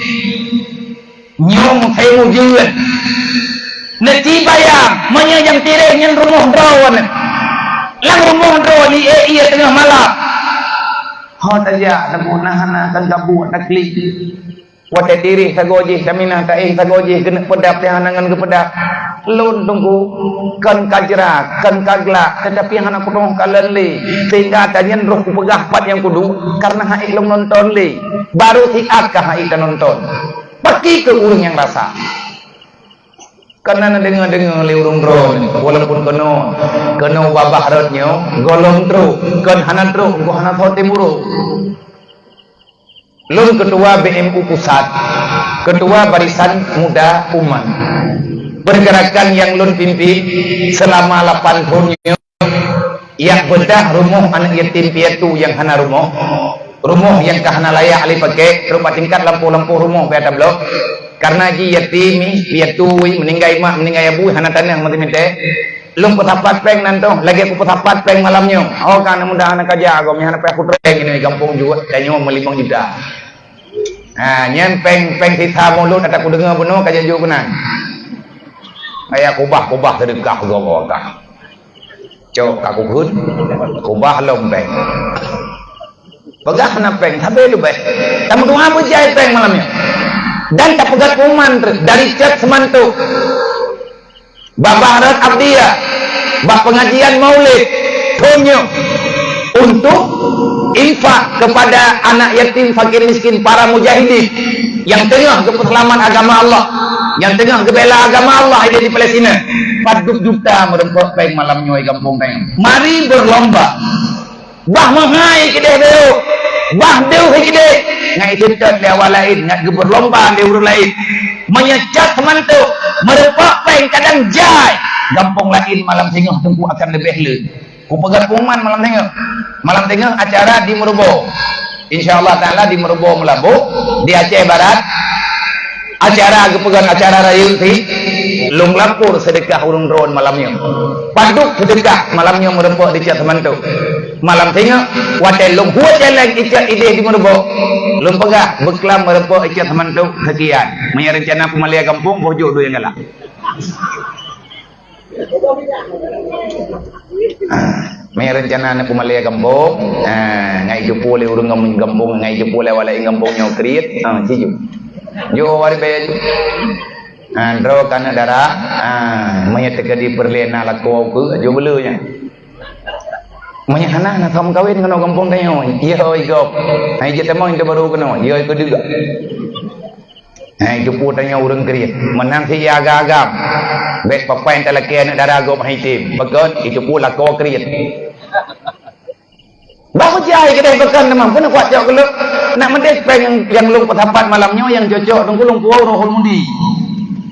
Nyoe meuseue jeuet. Neuci bayang, meunyoe nyang tireh nyan rumoh droeneuh. Lam rumoh droeneuh ié-ié teungoh malam. Ho tajak, na buet na hana, kan ka buet taklik. Watée tireh sagoe jih, taminah taéh sagoe jih, keuneuk peudab teuh hana ngon geupeudab. Lôn Teungku, kon ka jra, kon ka glak, teutapi hana kuteungoh kalon lé, sehingga tanyan roh kupeugah pat nyang kuduek, kareuna han ék lôn nonton lé. Barô siat ka han ék tanonton. Pakri keu ureuëng nyang rasa. Kana na deungoe-deungoe lé ureuëng droe, walaupun keunoe, keunoe babah rot nyoe, gohlom trok, kon hana trok, engkau hana soe timburu. Lôn Ketua B M U Pusat, Ketua Barisan Muda Umat. Pergerakan nyang lôn pimpin selama lapan thon nyoe, yak beudah rumoh aneuk yatim piatu nyang hana rumoh, rumoh nyang ka hana layak lé pakai, rupa tingkat lampôh-lampôh rumoh pih ata bloe. Karena jih yatim, piatu, meuninggai mak, meuninggai abu, hana taneueng meuteumé. Lôn peusapat péng nan toh, lagée kupeusapat péng malam nyoe. Oh, ka aneuk muda hana kaja, gob nyan hana payah kutreng ini gampông juet, tanyoe meulimong juta. Ha, nyan péng, péng sisa mulut ata kudeungoe bunoe ka jaju keunan. Aya kubah-kubah seudeukah gob ka. Cok ka kukheun, kubah lom péng. Peugah hana péng, sabe leubeh. Tameudoa beujai péng malam nyoe. Dan tapeugah pengumuman dari Cot Semantok. Babah rot Abdiyah, bak pengajian Maulid, thon nyoe untuk infak kepada anak yatim fakir miskin, para mujahidin yang tengah geupeuseulamat agama Allah, yang tengah geubela agama Allah di Palestina. Padub juta meureumpok péng malam nyoe gampông péng. Mari berlomba. Bah meuhai keudeh beurôh, bah deuh keudeh, ngai seutôt lé awak laén, ngat geubeurlomba lé ureuëng laén. Meunyoe Cot Semantok, meureumpok péng kadang jai, gampông laén malam singoh Teungku akan leubeh le. Kupeugah pengumuman malam singoh. Malam singoh acara di Meureubo. Insya Allah Taala di Meureubo Meulaboh, di Aceh Barat. Acara geupeugah acara rayeuk sih. Lôn lapor seudeukah ureuëng droen malam nyoe. Padub seudeukah malam nyoe meureumpok di Cot Semantok. Malam singoh, watée lôn hue jalan Icot ideh di Meureubo, lôn peugah beuklam meureumpok Icot Semantok sekian. Meunyoe rencana peumalée gampông, boh jok duek nyang galak. Ah, meunyoe rencana aneuk peumalée gampông, ah, ngai jupue lé ureuëng gampông, ngai jupue lé awak laén gampông nyoe kriet, ah, siju. Jok awak ribée ju. Ah, droe ka aneuk dara, ah, meunyoe teukeudi peureulée na lakoe keu, jok beuleu nyan. Meunyoe hana, na som kawin keunoe gampông tanyoe. Iya, oi, gob. Hai jeuet tamong itu baru keunoe. Iya, oi, keudeuk. Hai, jupue tanyoe ureuëng kriet. Meunan si iya agam-agam. Bék papai talakée aneuk dara gob hai tem. Pakon, itu pue lakoe kriet. Bah beujai keudeh pakon teuma, pun kuat jok keuleuk. Nak meudeh péng nyang, nyang lôn peusapat malam nyoe nyang cocok Teungku lôn puwoe Rohul Mudi.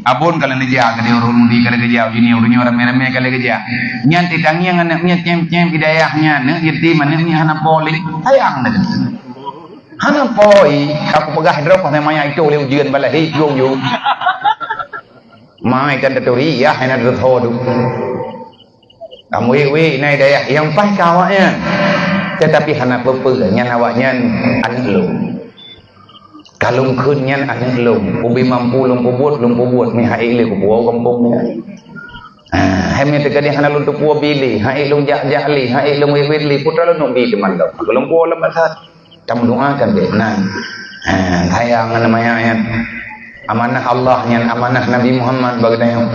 Abon ka lôn neujak keudeh Rohul Mudi ka lôn geujak, jinoe ureuëng nyoe ramé-ramé ka lôn geujak. Nyan titangieng aneuk miet cém-cém di dayah nyan, aneuk yatim, aneuk miet hana po lé. Sayang dah. Hana po, i, aku peugah droe pas maya itu lé ujeuen balahi jong ju. Mai tan taturi, ya, hana taturi. Kamu wék-wék nai dayah nyang paih ka awaknyan. Tetapi hana peue-peue, nyan awaknyan aneuk lôn. Ka lôn kheun nyan aneuk lôn. Ubé mampu lôn peubuet, lôn peubuet. Meuhai lé kupuwoe gampông nyan. Ah, hai meuteukadi hana lôn teupuwoe bi lé, hai lôn jak-jak lé, hai lôn wék-wék lé, putra lôn nyoe bi teuma lom. Lôn puwoe lam basat. Tameudoa kan bék nan. Ha, sayang ngon maya nyan. Amanah Allah nyan, amanah Nabi Muhammad bagi tanyoe.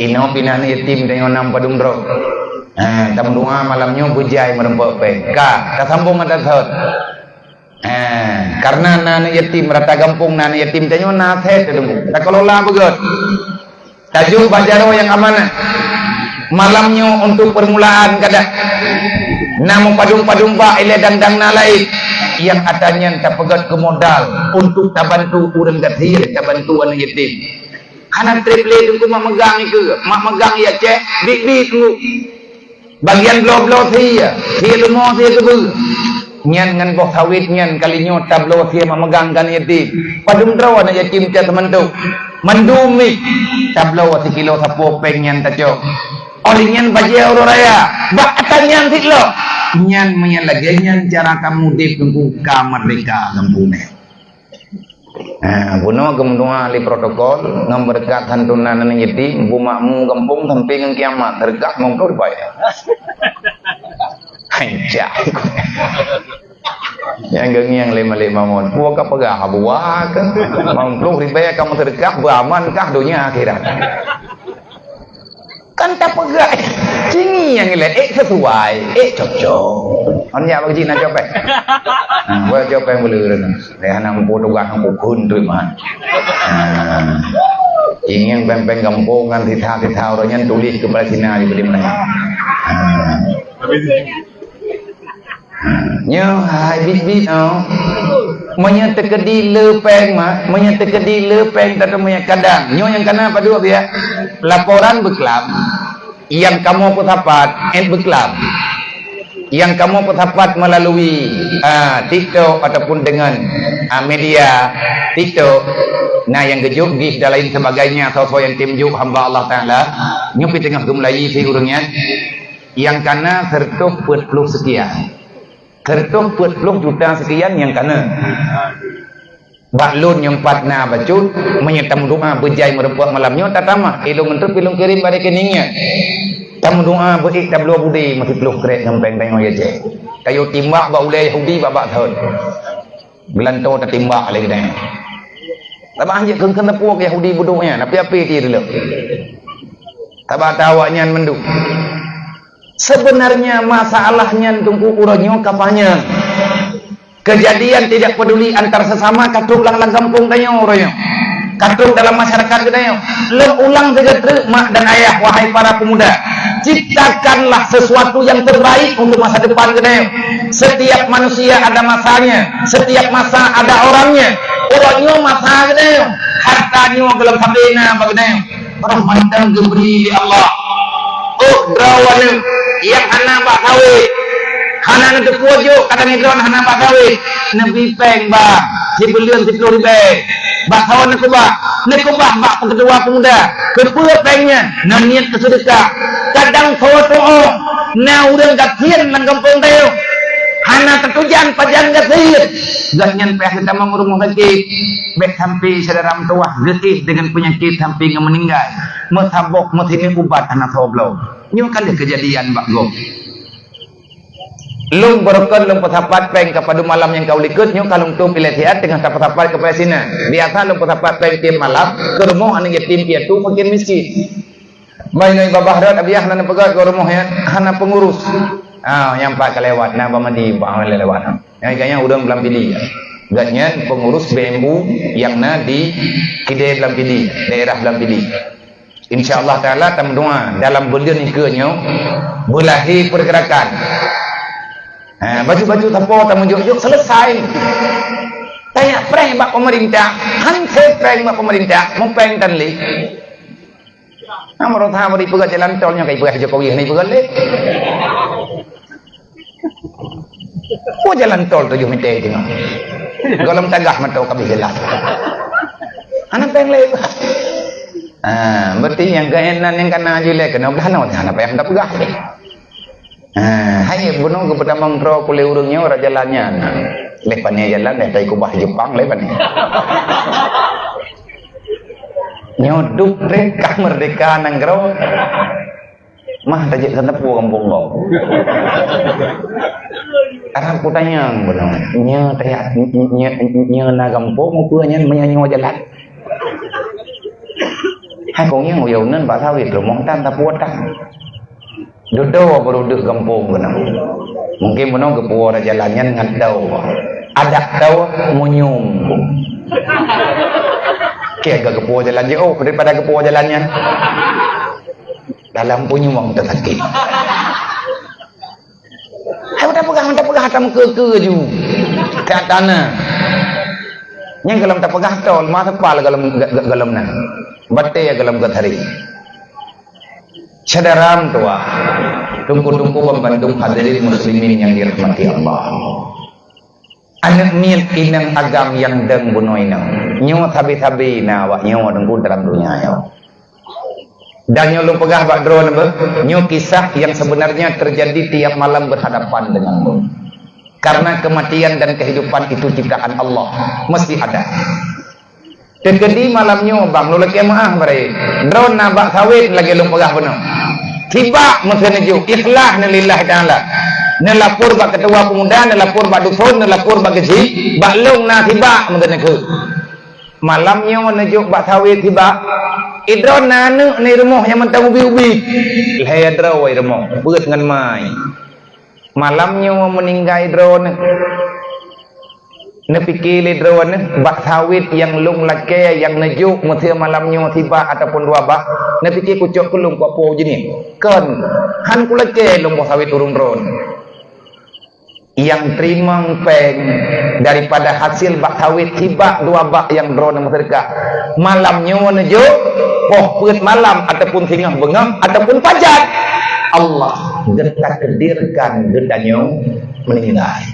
Inoe pinah aneuk yatim tanyoe nam padum droe. Ha, tameudoa malam nyoe beujai meureumpok péng. Ka, tasambong mata thot. Ha, karena na aneuk yatim rata gampông na aneuk yatim tanyoe na sét teudeungoe. Takelola beugét. Tajok bak jaroe nyang amanah. Malam nyoe untuk permulaan kada. Na meupadum-padum bak ilée dang-dang na laén. Nyang ata nyan tapeugét keu modal untuk tabantu ureuëng gasien, tabantu aneuk yatim. Hana treb lé Teungku mak meugang ikeue, mak meugang ya ceh, bit-bit Teungku. Bagian bloe-bloe sie, sie leumo, sie keubeue. Nyan ngon boh sawét nyan kali nyoe tabloe sie mak meugang keu aneuk yatim. Padum droe aneuk yatim cit seumantok. Mandum mih tabloe sikilo sapo péng nyan tacok. Óh lheueh nyan bajée uroe raya. Bak ata nyan sit lom. Nyan meunyan lagée nyan cara kamoe udeb Teungku ka meurdeka gampông nyoe. Ha, bunoe geumeudoa ahli protokol ngon beureukat santunan aneuk yatim, bu makmu gampông sampai ngon kiamat, teureugah ngon ploh ribèe. Hai, cak. Nyang geungieng lé Malik Mahmud, "Peue kapeugah, Abu Wak? Limong ploh ribèe kamoe seudeukah, beuaman kah donya akhirat?" Kan tapeugah, cingi nyang ilèe, ék sisuai, ék cocok. Ngon nyak bak jih na copet. Ha, buet copet meuleureun. Lé hana muphom tugaih nyang kukun tu mah. Ha. Cingi nyang péng-péng gampông ngon sisa-sisa ureueng nyan tuléh keu Palestina di Palestina. Ha. Nyoe hai bit-bit, oh. Meunyoe teukeudi le péng, mak, meunyoe teukeudi le péng, tateumé kadang. Nyoe nyang kana padub ya. Laporan beuklam. Nyang kamoe peusapat, eh, beuklam. Nyang kamoe peusapat melalui, ah, TikTok ataupun dengan, ah, media TikTok. Nah, nyang geujok gih dan lain sebagainya, soe-soe nyang tem jok hamba Allah Taala. Nyoe pi teungoh geumeulayi si ureueng nyan. Nyang kana seratus peuet ploh sekian. Seratus peuet ploh juta sekian nyang kana. Bak lôn nyang pat na bacut, meunyoe tameudoa beujai meurumpok malam nyoe tatamah, ilôn ngon trép ilôn kirém bak rekening nyan. Tameudoa beuék tabloe budé meusiplôh krek ngon péng tanyoe ya cek. Tayue timbak bak ulèe Yahudi bak bak thon. Geulantoe tatimbak lé geutanyoe. Tabah jeuet kheun-kheun teupeue Yahudi budôk nyan, api-api ti reuleuh. Tabah ta awak nyan mandum. Sebenarnya masalah nyan teungku uroe nyoe ka panyang. Kejadian tidak peduli antar sesama ka trok lam, lam gampông tanyoe uroe nyoe. Ka trok dalam masyarakat geutanyoe. Lôn ulang sigoe treuk mak dan ayah, wahai para pemuda. Ciptakanlah sesuatu yang terbaik untuk masa depan geutanyoe. Setiap manusia ada masanya, setiap masa ada orangnya. Uroe nyoe masa geutanyoe. Hareuta nyoe gohlom sabé na bak geutanyoe. Rahmatan geubri lé Allah. Oh, droeneuh nyang hana bak sawét, hana neuteupeue jok, kadang droeneuh hana bak sawét, neubri péng bak sibuleuen siplôh ribèe. Bak sawan neukeubah, neukeubah bak keudua pemuda. Keupeue péng nyan? Neuniet keu seudeukah. Kadang soe tu'oh, na ureueng gasien lam gampông tanyoe, hana tatujan pajan gasien. Gobnyan payah geutamong rumoh sakét, bèk sampai syedara meutuwah geuéh deungon peunyakét sampai ngon meuninggai. Meusaboh meusineuk ubat hana soe bloe. Nyoe ka lheueh keujadian bak gob. Lôn beureukan lôn peusapat péng ka padub malam nyang ka u likot, nyoe ka lôn tôp ilèe siat teungoh tapeusapat keu péng sinan. Biasa lôn peusapat péng tiep malam keu rumoh aneuk yatim piatu fakir miskin. Bainai babah rot abiah nan peugah keu rumoh nyan hana pengurus. Ah, nyang pat ka lewat, na Bang Madi, Bang Madi lewat. Nyang gobnyan ureueng Blang Pidie. Gobnyan pengurus B M U nyang na di Kidé Blang Pidie, daerah Blang Pidie. Insya Allah Taala tameudoa dalam buleuen nyoe beulahé pergerakan. Ha, baju-baju sapo tamujok-jok selesai. Tanya preh bak pemerintah, han se preh bak pemerintah, mupeng tan lé. Nah, meurasa bari peugah jalan tol nyoe kai peugah Jokowi hana peugah lé. Oh, jalan tol tujoh meter tu. Golom tagah mata kabeh jalan. Anak peng lé. Ah, berarti nyang keunan nyang kana jilai kena belah nyoe, hana payah minta peugah. Ah, hai bunoe geupeutamong droe kulé ureueng nyoe raja lanyan. Leh pané jalan leh tai kubah Jepang leh pané. Nyoe dup reka merdeka nanggroe. Mah tajak saneupue gampông gob. Arab kutanyong bunoe. Nyoe tajak nyoe na gampông peue nyan meunyoe jalan. Hai kong nyang uyau nan bak sawit rumoh tan tapuat tan. Dudoe beuruduk gampông keunoe. Mungkin bunoe geupuwoe raja lanyan ngon dawa. Adak dawa munyum. Keu geupuwoe jalan jiôh daripada geupuwoe jalan nyan. Dalam punyueng teusakét. Hai, udah peugah, udah peugah, atam keue-keue ju. Kat tanah. Nyang golom tapeugah tol, masa pal golom, golom na. Batée golom geuthari. Syedara meutuwah, teungku-teungku ban bandum hadirin muslimin nyang dirahmati Allah. Aneuk miet inong agam nyang dong bunoe inong. Nyoe sabe-sabe na awak nyoe teungku dalam donya nyoe. Dan nyoe lôn peugah bak droeneuh beuh, nyoe kisah yang sebenarnya terjadi tiap malam berhadapan dengan lôn. Karena kematian dan kehidupan itu ciptaan Allah, mesti ada. Teukeudi malam nyoe bang, lôn lakée meuáh barée. Droeneuh na bak sawét lagée lôn peugah bunoe. Sibak meuseuneuju, ikhlas na lillahi ta'ala. Neulapor bak keutua pemuda, neulapor bak dusun, neulapor bak geuchik, bak lôn na sibak meuteuneuh keu. Malam nyoe neujok bak sawét sibak, idroe na aneuëk ni rumoh nyang mantong ubi-ubi. Lhée droe rumoh, peuet ngon mai. Malam nyoe meuninggai droeneuh. Neupike lé droeneuh bak sawét nyang lôn lakée nyang neujok meuseu malam nyoe sibak ataupun dua bak, neupike kucok keu lôn keu po jeunih. Kon, han kulakée lôn boh sawét ureuëng droeneuh. Nyang teurimong péng daripada hasil bak sawét sibak dua bak nyang droeneuh meuseudeukah. Malam nyoe neujok, poh peuet malam ataupun singoh beungoh ataupun pajan, Allah geutakdirkan geutanyoe meuninggai.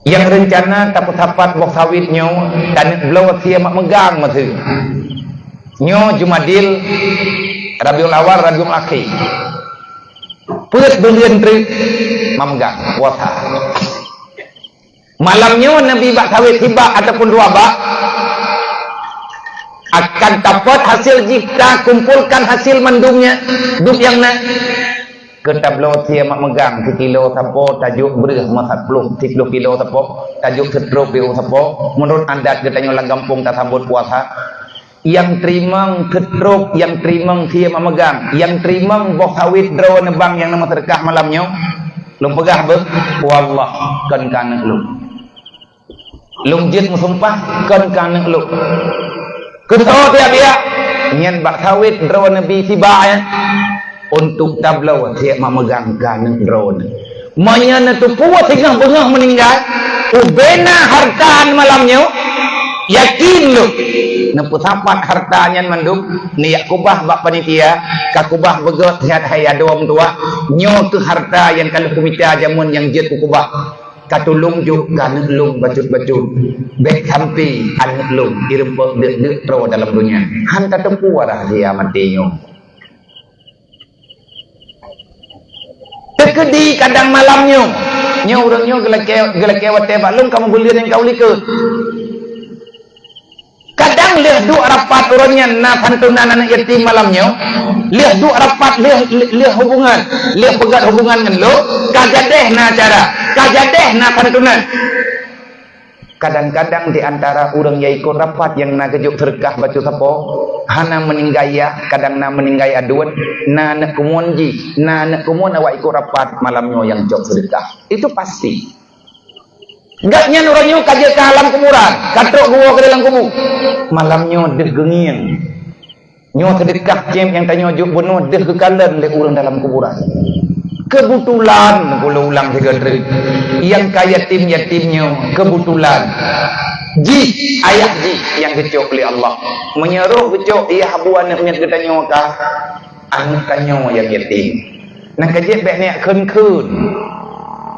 Nyang reuncana tapeusapat boh sawét nyoe taneuk bloe sie mak meugang meuseu. Nyoe Jumadil, Rabiul Awal, Rabiul Akhir. Peuet buleuen treuk mak meugang puasa. Malam nyoe neubi bak sawét sibak ataupun dua bak, akan tapot hasil jih, takumpolkan hasil mandum nyan, dum nyang na. Keu tabloe sie mak meugang sikilo sapo, tajok breueh meusapeue, siploh kilo sapo, tajok seutrop piôh sapo. Meunurot adat geutanyoe lam gampông tasambot puasa. Nyang teurimong seutrop, nyang teurimong sie mak meugang, nyang teurimong boh sawét droeneuh bang nyang na meuseudeukah malam nyoe. Lôn peugah beuh, wallah, kon keu aneuëk lôn. Lôn jeuet meusumpah kon keu aneuëk lôn. Keu soe biak-biak? Nyan bak sawét droeneuh bi sibak nyan. Untuk tabloe sie mak meugang keu aneuëk droeneuh. Meunyoe neuteupeue singoh beungoh meuninggai, ubena hareuta malam nyoe, yakin lôn, neupeusapat hareuta nyan mandum, neujak keubah bak panitia, ka keubah beugét sihat hai adoe meutuwah, nyoe kheueh hareuta nyang ka lheueh kumita jameun nyang jeuet kukeubah. Ka tulông jok keu aneuëk lôn bacut-bacut. Bék sampoe aneuëk lôn ireumpok deuk-deuk troe dalam donya. Han tateupeue rahsia maté nyoe. Teukeudi kadang malam nyoe, nyoe ureuëng nyoe geulakée, geulakée watée bak lôn ka meubuleuen nyang ka u likot. Kadang lheueh duek rapat uroe nyan na santunan aneuëk yatim malam nyoe, lheueh duek rapat, lheueh, lheueh hubungan, lheueh peugét hubungan ngon lôn, ka jadeh na acara, ka jadeh na santunan. Kadang-kadang di antara ureuëng nyang ikot rapat nyang na geujok seudeukah bacut sapo, hana meuninggai yah, kadang na meuninggai aduen, na aneuëk keumuen jih, na aneuëk keumuen awak ikot rapat malam nyoe nyang jok seudeukah. Itu pasti. Gobnyan uroe nyoe ka jeuet ka alam kuburan, ka trok geuwoe keu dalam kubu. Malam nyoe deuh geungieng. Nyoe seudeukah céb nyang tanyoe jok bunoe deuh geukalon lé ureuëng dalam kuburan. Keubeutulan, ulôn ulang sigoe treuk, nyang ka yatim-yatim nyoe keubeutulan jih ayah jih nyang geucok lé Allah. Meunyoe roh geucok yah bu aneuëk miet geutanyoe ka, aneuëk tanyoe nyang yatim. Nyang ka jeuet bék neujak kheun-kheun.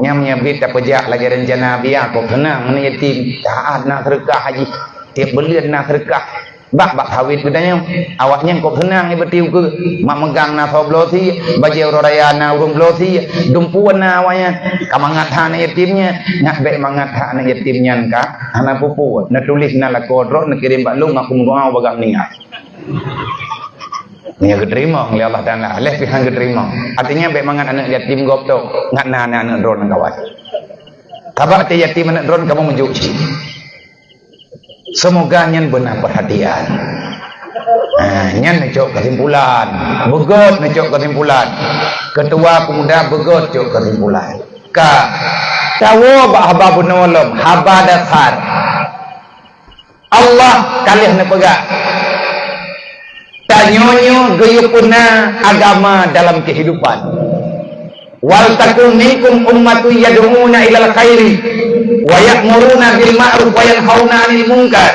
Nyan meunyoe bit tapeujak lagée reuncana biya kok seunang aneuëk yatim. Taát na seudeukah jih. Tieb buleuen na seudeukah. Bak, bak sawét geutanyoe. Awaknyan kok seunang ibeutôi ukeue. Mak meugang na soe bloe sie, bajée uroe raya na ureuëng bloe sie, dumpeue na awaknyan. Ka mangat that aneuëk yatim nyan. Ngat bék mangat that aneuëk yatim nyan ka. Hana peue-peue. Neutuléh na lakoe droe neukirém bak lôn, aku meudoá bagaih meuninggai. Nyan geuteurimong lé Allah Taala, lheueh pih han geuteurimong. Artinya, bék mangat aneuëk yatim gob tu, ngat na aneuëk-aneuëk droeneuh kawan. Sabab até yatim aneuëk droeneuh kamoe meujok cit. Seumoga nyan beuna peurhatian. Ha, nyan neucok keusimpulan. Beugét neucok keusimpulan. Keutua peumuda beugét cok keusimpulan. Ka. Tawoe bak haba bunoe lom, haba dasar. Allah ka lheueh neupeugah, tanyoe nyoe geuyue peuna agama dalam kehidupan. "Wal takum minkum ummatun yad'una ilal khairi wa ya'muruna bil ma'ruf wa yanhauna 'anil munkar."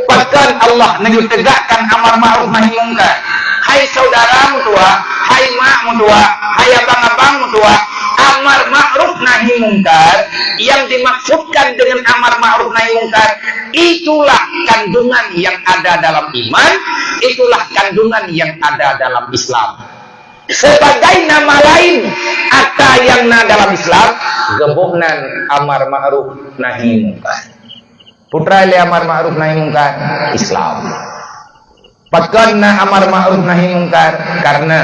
Pakon Allah neuyue tegakkan amar ma'ruf nahi mungkar. Hai syedara meutuwah, hai mak meutuwah, hai abang-abang meutuwah, amar ma'ruf nahi mungkar yang dimaksudkan dengan amar ma'ruf nahi mungkar, itulah kandungan yang ada dalam iman, itulah kandungan yang ada dalam Islam. Sebagai nama lain ata yang na dalam Islam, geuboh nan amar ma'ruf nahi mungkar. Peue treuk lé amar ma'ruf nahi mungkar? Islam. Pakon na amar ma'ruf nahi mungkar? Karena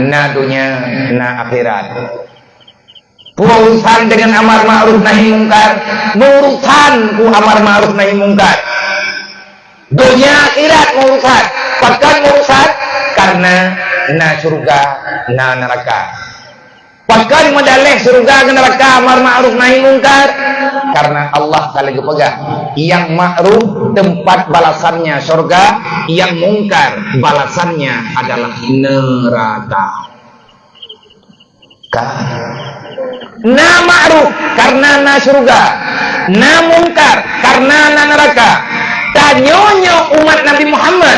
na donya, na akhirat. Berurusan dengan amar ma'ruf nahi mungkar, berurusan ku amar ma'ruf nahi mungkar. Dunia akhirat berurusan, pakon berurusan? Karena na syurga, na neraka. Pakon meudaleh syurga ngon neraka, amar ma'ruf nahi mungkar? Karena Allah ka lheueh geupeugah, yang ma'ruf tempat balasannya syurga, yang mungkar balasannya adalah neraka. Ka. Na ma'ruf karena na syurga, na mungkar karena na neraka. Tanyoe nyoe umat Nabi Muhammad,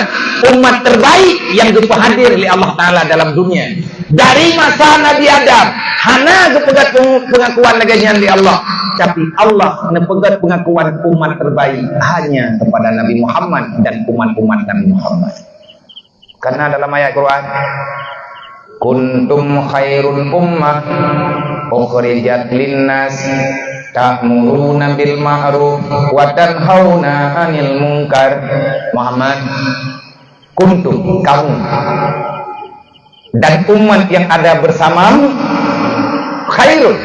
umat terbaik yang geupeuhadir lé Allah Taala dalam dunia. Dari masa Nabi Adam, hana geupeugét peng-, pengakuan lagée nyan lé Allah. Tapi Allah neupeugét pengakuan umat terbaik hanya kepada Nabi Muhammad dan umat-umat Nabi Muhammad. Karena dalam ayat Quran, "Kuntum khairum ummah ukhrijat linnas ta'muruna bil ma'ruf wa tanhauna 'anil munkar." Muhammad, kuntum, kamu, dan umat yang ada bersamamu khairun.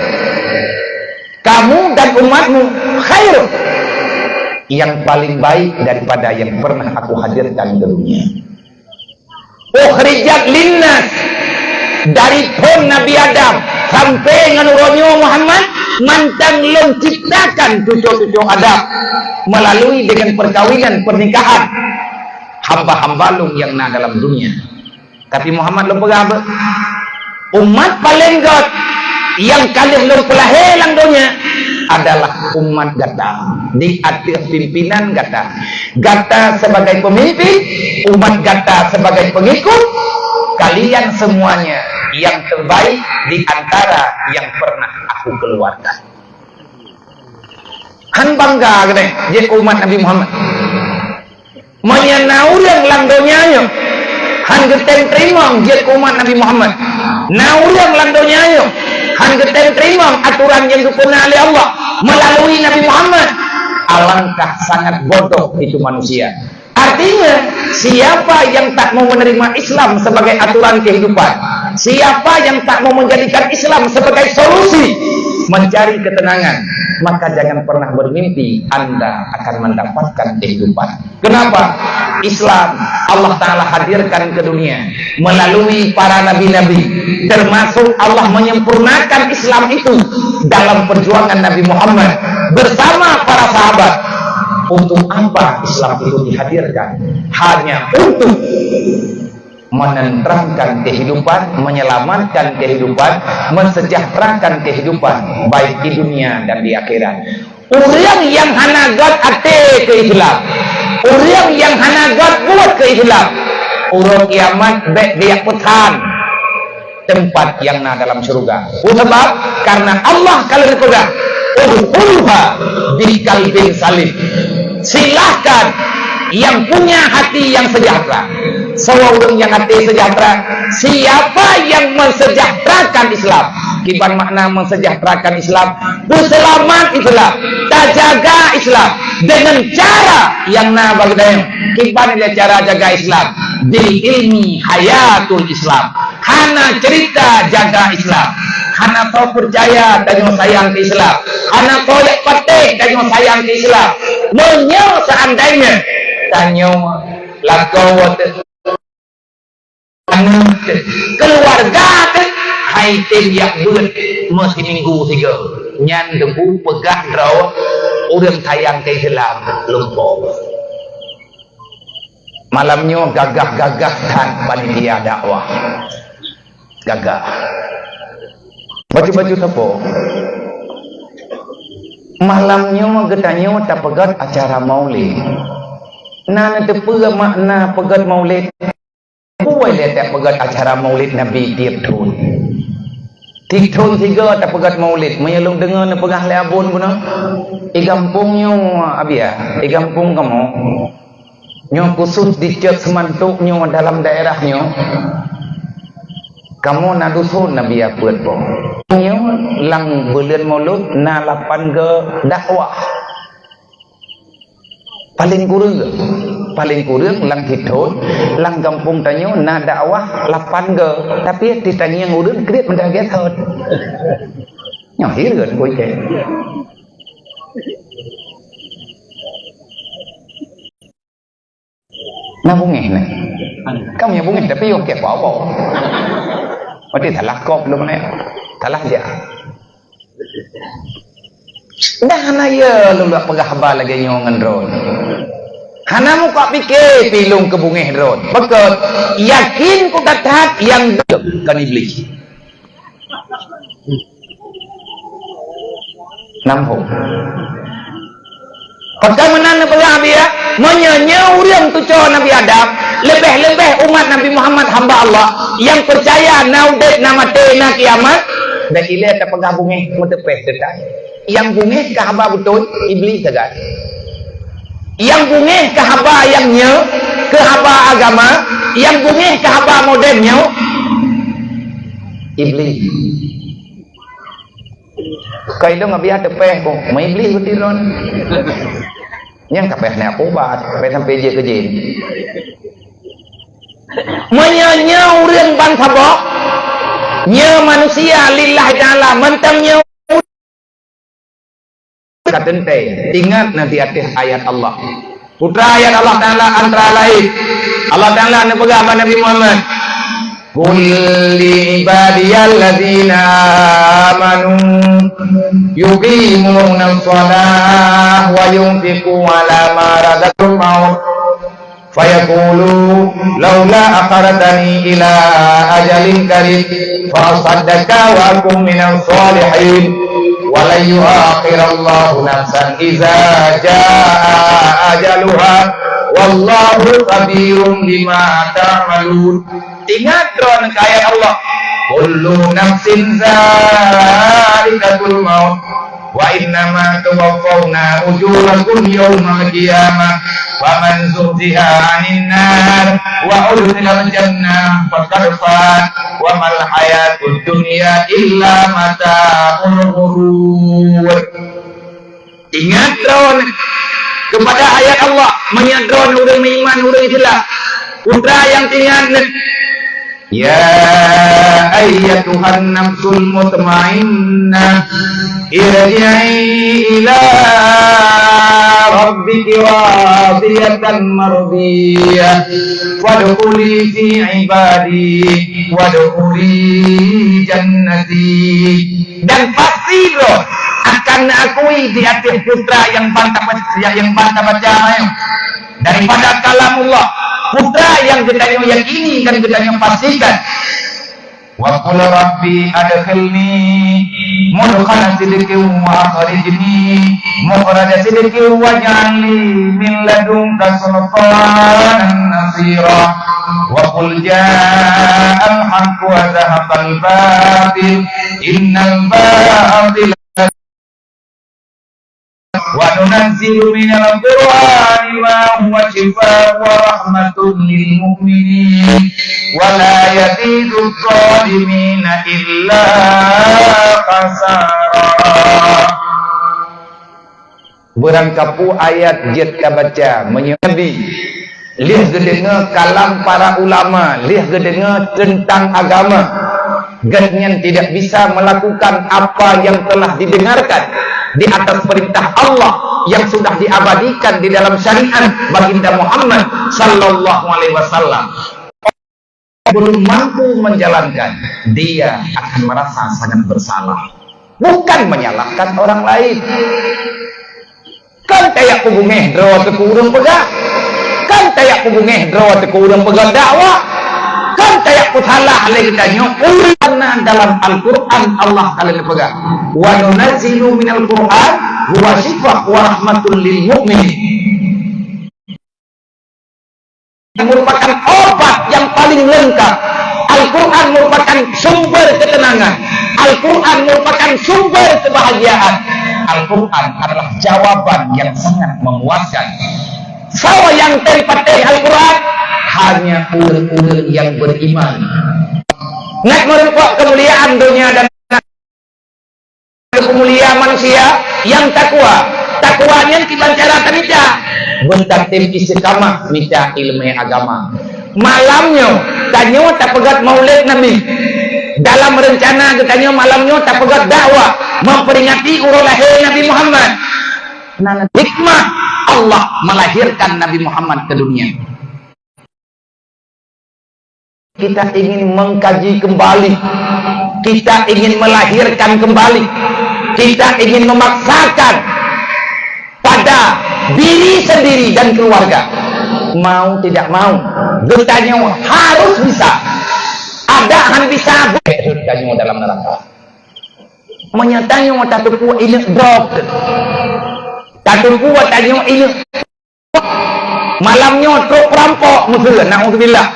Kamu dan umatmu khairun. Yang paling baik daripada yang pernah aku hadirkan ke dunia. Ukhrijat linnas, dari phon Nabi Adam sampai ngon uroe nyoe Muhammad, mantong lôn ciptakan cucu-cucu Adam melalui dengan perkawinan, pernikahan hamba-hamba lôn yang na dalam dunia. Tapi Muhammad lôn peugah beuh, umat paleng gét nyang ka lheueh lôn peulahé lam donya adalah umat gata, di ateueh pimpinan gata. Gata sebagai pemimpin, umat gata sebagai pengikut, kalian semuanya yang terbaik di antara yang pernah aku keluarkan. Han bangga keunoe jeuet keu umat Nabi Muhammad. Meunyoe na ureuëng lam donya nyoe han geutem teurimong jeuet keu umat Nabi Muhammad, na ureuëng lam donya nyoe han geutem teurimong atoran nyang geupeuna lé Allah meulalu Nabi Muhammad, alangkah sangat bodoh itu manusia. Artinya, siapa yang tak mau menerima Islam sebagai aturan kehidupan, siapa yang tak mau menjadikan Islam sebagai solusi mencari ketenangan, maka jangan pernah bermimpi Anda akan mendapatkan kehidupan. Kenapa? Islam Allah Ta'ala hadirkan ke dunia melalui para nabi-nabi, termasuk Allah menyempurnakan Islam itu dalam perjuangan Nabi Muhammad bersama para sahabat. Untuk apa Islam itu dihadirkan? Hanya untuk menenteramkan kehidupan, menyelamatkan kehidupan, mensejahterakan kehidupan, baik di dunia dan di akhirat. Ureuëng nyang hana gét até keu Islam, ureuëng nyang hana gét buet keu Islam, uroe kiamat bék geujak peusan teumpat nyang na dalam syeuruga. Peue sabab? Karena Allah ka lheueh peugah, "Udkhuluha biqalbin salim." Silahkan yang punya hati yang sejahtera. Soe ureuëng nyang até sejahtera? Siapa yang mensejahterakan Islam. Kiban makna mensejahterakan Islam? Peuseulamat Islam, tajaga Islam dengan cara nyang na bak geutanyoe. Kiban lé cara jaga Islam? Bil ilmi hayatul Islam. Hana cerita jaga Islam. Hana soe peucaya tanyoe sayang keu Islam. Hana soe jak patéh tanyoe sayang keu Islam. Meunyoe seandainya tanyoe lakoe teuh, aneuk teuh, keuluwarga teuh, hai tem jak beuet meusiminggu sigoe, nyan teungku peugah droe ureuëng sayang keu Islam lumpoe. Malam nyoe gagah-gagah that panitia dakwah. Gagah. Bacut-bacut sapo? Malam nyoe geutanyoe tapeugét acara maulid. Na neuteupeue makna peugét maulid? Peue lé tapeugét acara maulid Nabi tieb thon? Tieb thon sigoe tapeugét maulid. Meunyoe lôn deungoe neupeugah lé abon bunoe, i gampông nyoe, Abiya, i gampông kamoe. Nyoe khusus dicok seumantok nyoe dalam daerah nyoe. Kamoe na dusun Nabi Apeuet po. Nyoe lam buleuen Maulud na lapan go dakwah. Paléng kureueng, paléng kureueng lam sithon, lam gampông tanyoe na dakwah lapan go. Tapi di tangieng ureueng kriet meudagai thon. Nyoe hireuen ku item. Na bungéh na. Kamoe nyang bungéh tapi yoh keu apa-apa. Berarti salah kop lom na. Salah dia. Dah hana ya lôn peugah haba lagée nyoe ngon droe. Hana mukok pike pi lôn keu bungéh droe. Beutôi, yakin ku that-that nyang deuh kon Iblih. Nam hom. Pakon meunan neupeugah biya, meunyoe nyoe ureuëng tuco Nabi Adam, leubeh-leubeh umat Nabi Muhammad hamba Allah, nyang peucaya na udeb, na maté, na kiamat, dan ilée tapeugah bungéh meuteupeh teutai. Nyang bungéh keu haba beutôi, Iblih sagai. Nyang bungéh keu haba nyang nyoe, keu haba agama, nyang bungéh keu haba moden nyoe, Iblih. Kai dong abiah teupeh boh, meuiblih beuti droen. Nyang kapeh na ubat, kapeh sampai jeuet keu jin. Meunyoe nyoe ureuëng ban saboh, nyoe manusia lillahi ta'ala, mantong nyoe ka teuntée, ingat na di ateueh ayat Allah. Putra ayat Allah Ta'ala antara lain, Allah Ta'ala neupeugah bak Nabi Muhammad, "Qul li ibadiyalladzina amanu yuqimunas shalah wa yunfiqu ala ma razaqahum, fayaqulu laula akhartani ila ajalin qarib fa asaddaqa wa akun minas shalihin, wa lan yuakhirallahu nafsan idza jaa ajaluha, wallahu khabirum bima ta'malun." Ingat droen keu ayat Allah, "Kullu nafsin dzaiqatul maut, wa innama tuwaffawna ujurakum yaumal qiyamah, faman zuhziha 'anil nar wa udkhilal jannah faqad faz, wa mal hayatud dunya illa mata'ul ghurur." Ingat droen keupada ayat Allah, meunyoe droen ureuëng meuiman, ureuëng Islam. Putra nyang ingat nyan, "Ya ayyatuhan nafsul mutmainnah, irji'i ila rabbiki radiyatan mardiyah, fadkhuli fi ibadi, wadkhuli jannati." Dan pasti droe akan akui di ateueh putra nyang ban tabaca, nyang ban tabaca nyoe. Daripada kalamullah, putra nyang geutanyoe yakini dan geutanyoe pastikan. "Wa qul rabbi adkhilni mudkhala sidqin wa akhrijni mukhraja sidqin waj'al li min ladunka sultanan nasira." "Wa qul ja'al haqqu wa zahaqal batil, innal batila." "Wa nunazzilu minal qur'ani ma huwa syifaa'un wa rahmatun lil mu'minin, wa la yaziduz zalimina illa khasara." Beurangkapeue ayat jeuet tabaca meunyoe Nabi lheueh geudeungoe kalam para ulama, lheueh geudeungoe teuntang agama, gobnyan tidak bisa melakukan apa yang telah didengarkan di atas perintah Allah yang sudah diabadikan di dalam syariat Baginda Muhammad sallallahu alaihi wasallam. Belum mampu menjalankan, dia akan merasa sangat bersalah. Bukan menyalahkan orang lain. Kan tajak peubungeh droe teuh keu ureuëng peugah. Kan tajak peubungeh droe teuh keu ureuëng peugah dakwah. Kan tajak peusalah lé geutanyoe, karena dalam Al-Quran Allah Taala neupeugah, "Wa nunazzilu minal Quran huwa syifa wa rahmatul lil mu'minin." Merupakan obat yang paling lengkap. Al-Quran merupakan sumber ketenangan. Al-Quran merupakan sumber kebahagiaan. Al-Quran adalah jawaban yang sangat memuaskan. Soe nyang tem patéh Al-Quran? Hanya ureuëng-ureuëng nyang beriman. Nak meureumpok keumuliaan dunia dan keumuliaan manusia nyang takwa. Takwa nyan kiban cara tamita. Beutatem istiqamah mita iéleumé agama. Malam nyoe, tanyoe tapeugét maulid Nabi. Dalam reuncana geutanyoe malam nyoe tapeugét dakwah. memperingati uroe lahé Nabi Muhammad. Nah, hikmah Allah melahirkan Nabi Muhammad ke dunia. Kita ingin mengkaji kembali, kita ingin melahirkan kembali, kita ingin memaksakan pada diri sendiri dan keluarga. Mau tidak mau, geutanyoe harus bisa. Ada han bisa, geutanyoe dalam neraka. Meunyoe tanyoe tateupeue ineuk droe, tateupeue tanyoe ineuk malam nyoe trok peurampok, meuseue, naudzubillah.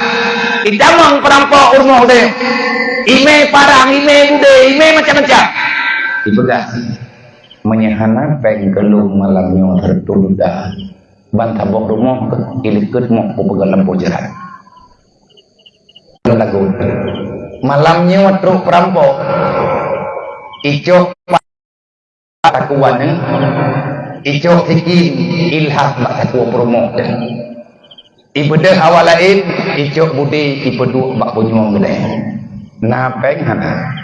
Itamong peurampok u rumoh udeb. Imé parang, imé budé, imé macam-macam. Ipeugah, "Meunyoe hana péng keu lôn malam nyoe sireutoh juta, ban saboh rumoh keuh ilikot moh kupeugah lampôh jeurat." Lagu. Malam nyoe trok peurampok. Icok takue aneuk, icok sikin ilhas bak takue peurumoh teuh. Ibeudôh awak laén, icok budé ipeuduek bak punyueng geude. Na péng hana?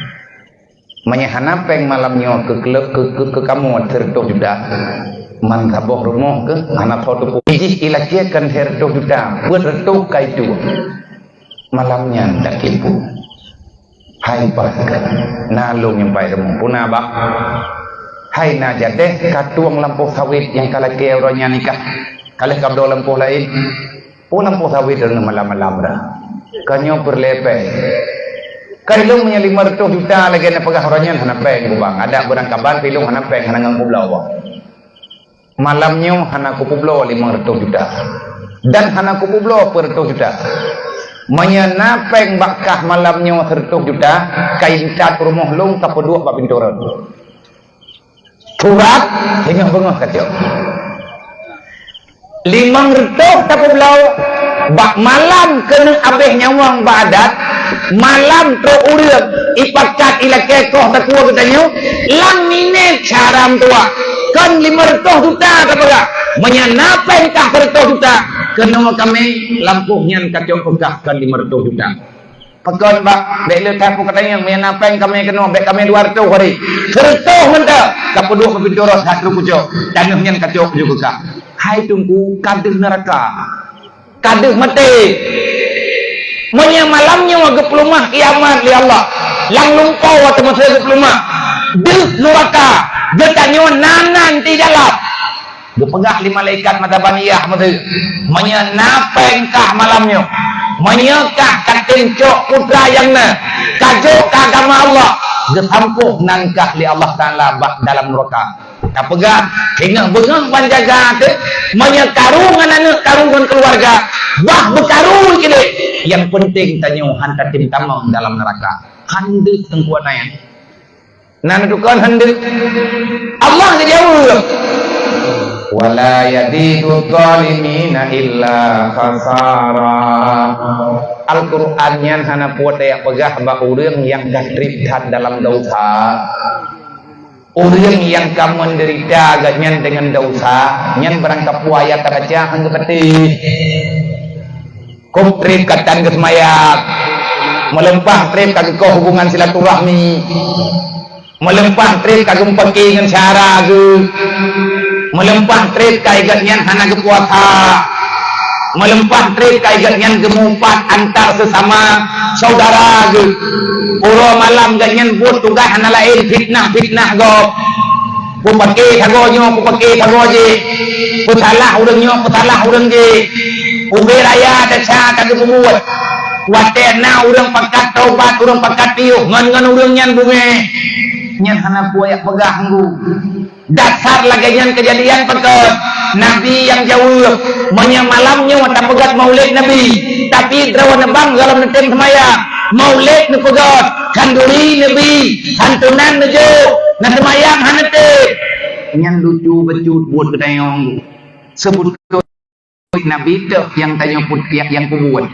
Meunyoe hana péng malam nyoe keu, keu, keu, keu kamoe sireutoh juta, man saboh rumoh keuh hana soe teupeu. Jih ilakée kon sireutoh juta, peuet reutôh ka ituek. Malam nyan dak tipu. Hai bah, na lôn nyang pai rumoh. Puna bah. Hai na jadeh ka tueng lampôh sawét nyang ka lakée uroe nyan nikah. Ka lheueh ka bloe lampôh laén. Peue lampôh sawét deungon malam-malam dah. Ka nyoe peureulée péng. Ka ilôn meunyoe limong reutôh juta lagée na peugah uroe nyan hana péng kubang. Adak beurangkaban pi lôn hana péng hana ngon kubloe bah. Malam nyoe hana kupeubloe limong reutôh juta. Dan hana kupeubloe peuet reutôh juta. Meunyoe na péng bak kah malam nyoe sireutoh juta, ka intat rumoh lôn tapeuduek bak pintoe rot. Surat singoh beungoh kacok. Limong reutôh tapeubloe bak malam keuneuk abéh nyawöng bak adat, malam trok ureuëng ipakat ilakée koh takue geutanyoe, lam minét cara meutuah. Kon limong reutôh juta tapeugah, meunyoe na péng kah sireutoh juta, keunoe kamé lampôh nyan kacok peugah kon limong reutôh juta. Pakon bah, bék le that peue katanyong, meunyoe na péng kamé keunoe, bék kamé dua reutôh hari. Sireutoh mantong, tapeuduek bak pintoe rot that trok kucok, tanoh nyan kacok ju keu kah. Hai Teungku, ka deuh neuraka. Ka deuh maté. Meunyoe malam nyoe geupeuleumah kiamat lé Allah, lam lumpoe watée meuseue geupeuleumah, deuh neuraka, geutanyoe na nan di dalam. Geupeugah lé malaikat mata baniyah meuseue, "Meunyoe na péng kah malam nyoe, meunyoe kah ka teucok putra nyang na, ka jok keu agama Allah, geusampôh nan kah lé Allah Taala bak dalam neuraka." Tapeugah, singoh beungoh ban jaga teuh, meunyoe karu ngon aneuk, karu ngon keuluwarga, bah beukaru keudéh. Nyang peunteng tanyoe han tatem tamong dalam neuraka. Han deuh teungku nyan. Na neuteupeue han deuh. Allah geujaweueb, "Wa la yazidu zalimina illa khasara." Al-Qur'an nyan hana peue teupeugah bak ureuëng nyang ka treb that dalam desya. Ureuëng nyang ka meudeurita gobnyan deungon desya, nyan barangkapeue ayat tabaca han geupatéh. Kôb treb ka tan geuseumayang, meulimpah treb ka geukoh hubungan silaturahmi, meulimpah treb ka geumeupaké ngon syedara geuh, meulimpah treb ka gobnyan hana geupuasa. Meulimpah treb ka gobnyan geumupat antar seusama syedara geuh. Uroe malam gobnyan buet tugaih hana laén fitnah-fitnah gob. Peupaké sagoe nyoe, peupaké sagoe jih. Peusalah ureuëng nyoe, peusalah ureuëng jih. Ubé raya desya ka geupeubuet. Watée na ureuëng pakat taubat, ureuëng pakat piôh ngon, ngon ureuëng nyan beungéh. Nyan hana peue jak peugah ngon. Dasar lagée nyan keujadian pakon? Nabi nyang jaweueb, "Meunyoe malam nyoe tapeugét maulid Nabi, tapi droeneuh bang gohlom neutem seumayang, maulid neupeugét, khanduri neubi, santunan neujok, neuseumayang hana tem." Nyan lucu bacut buet geutanyoe. Seubeutoe Nabi teuh nyang tanyoe put-, nyang, nyang peubuet.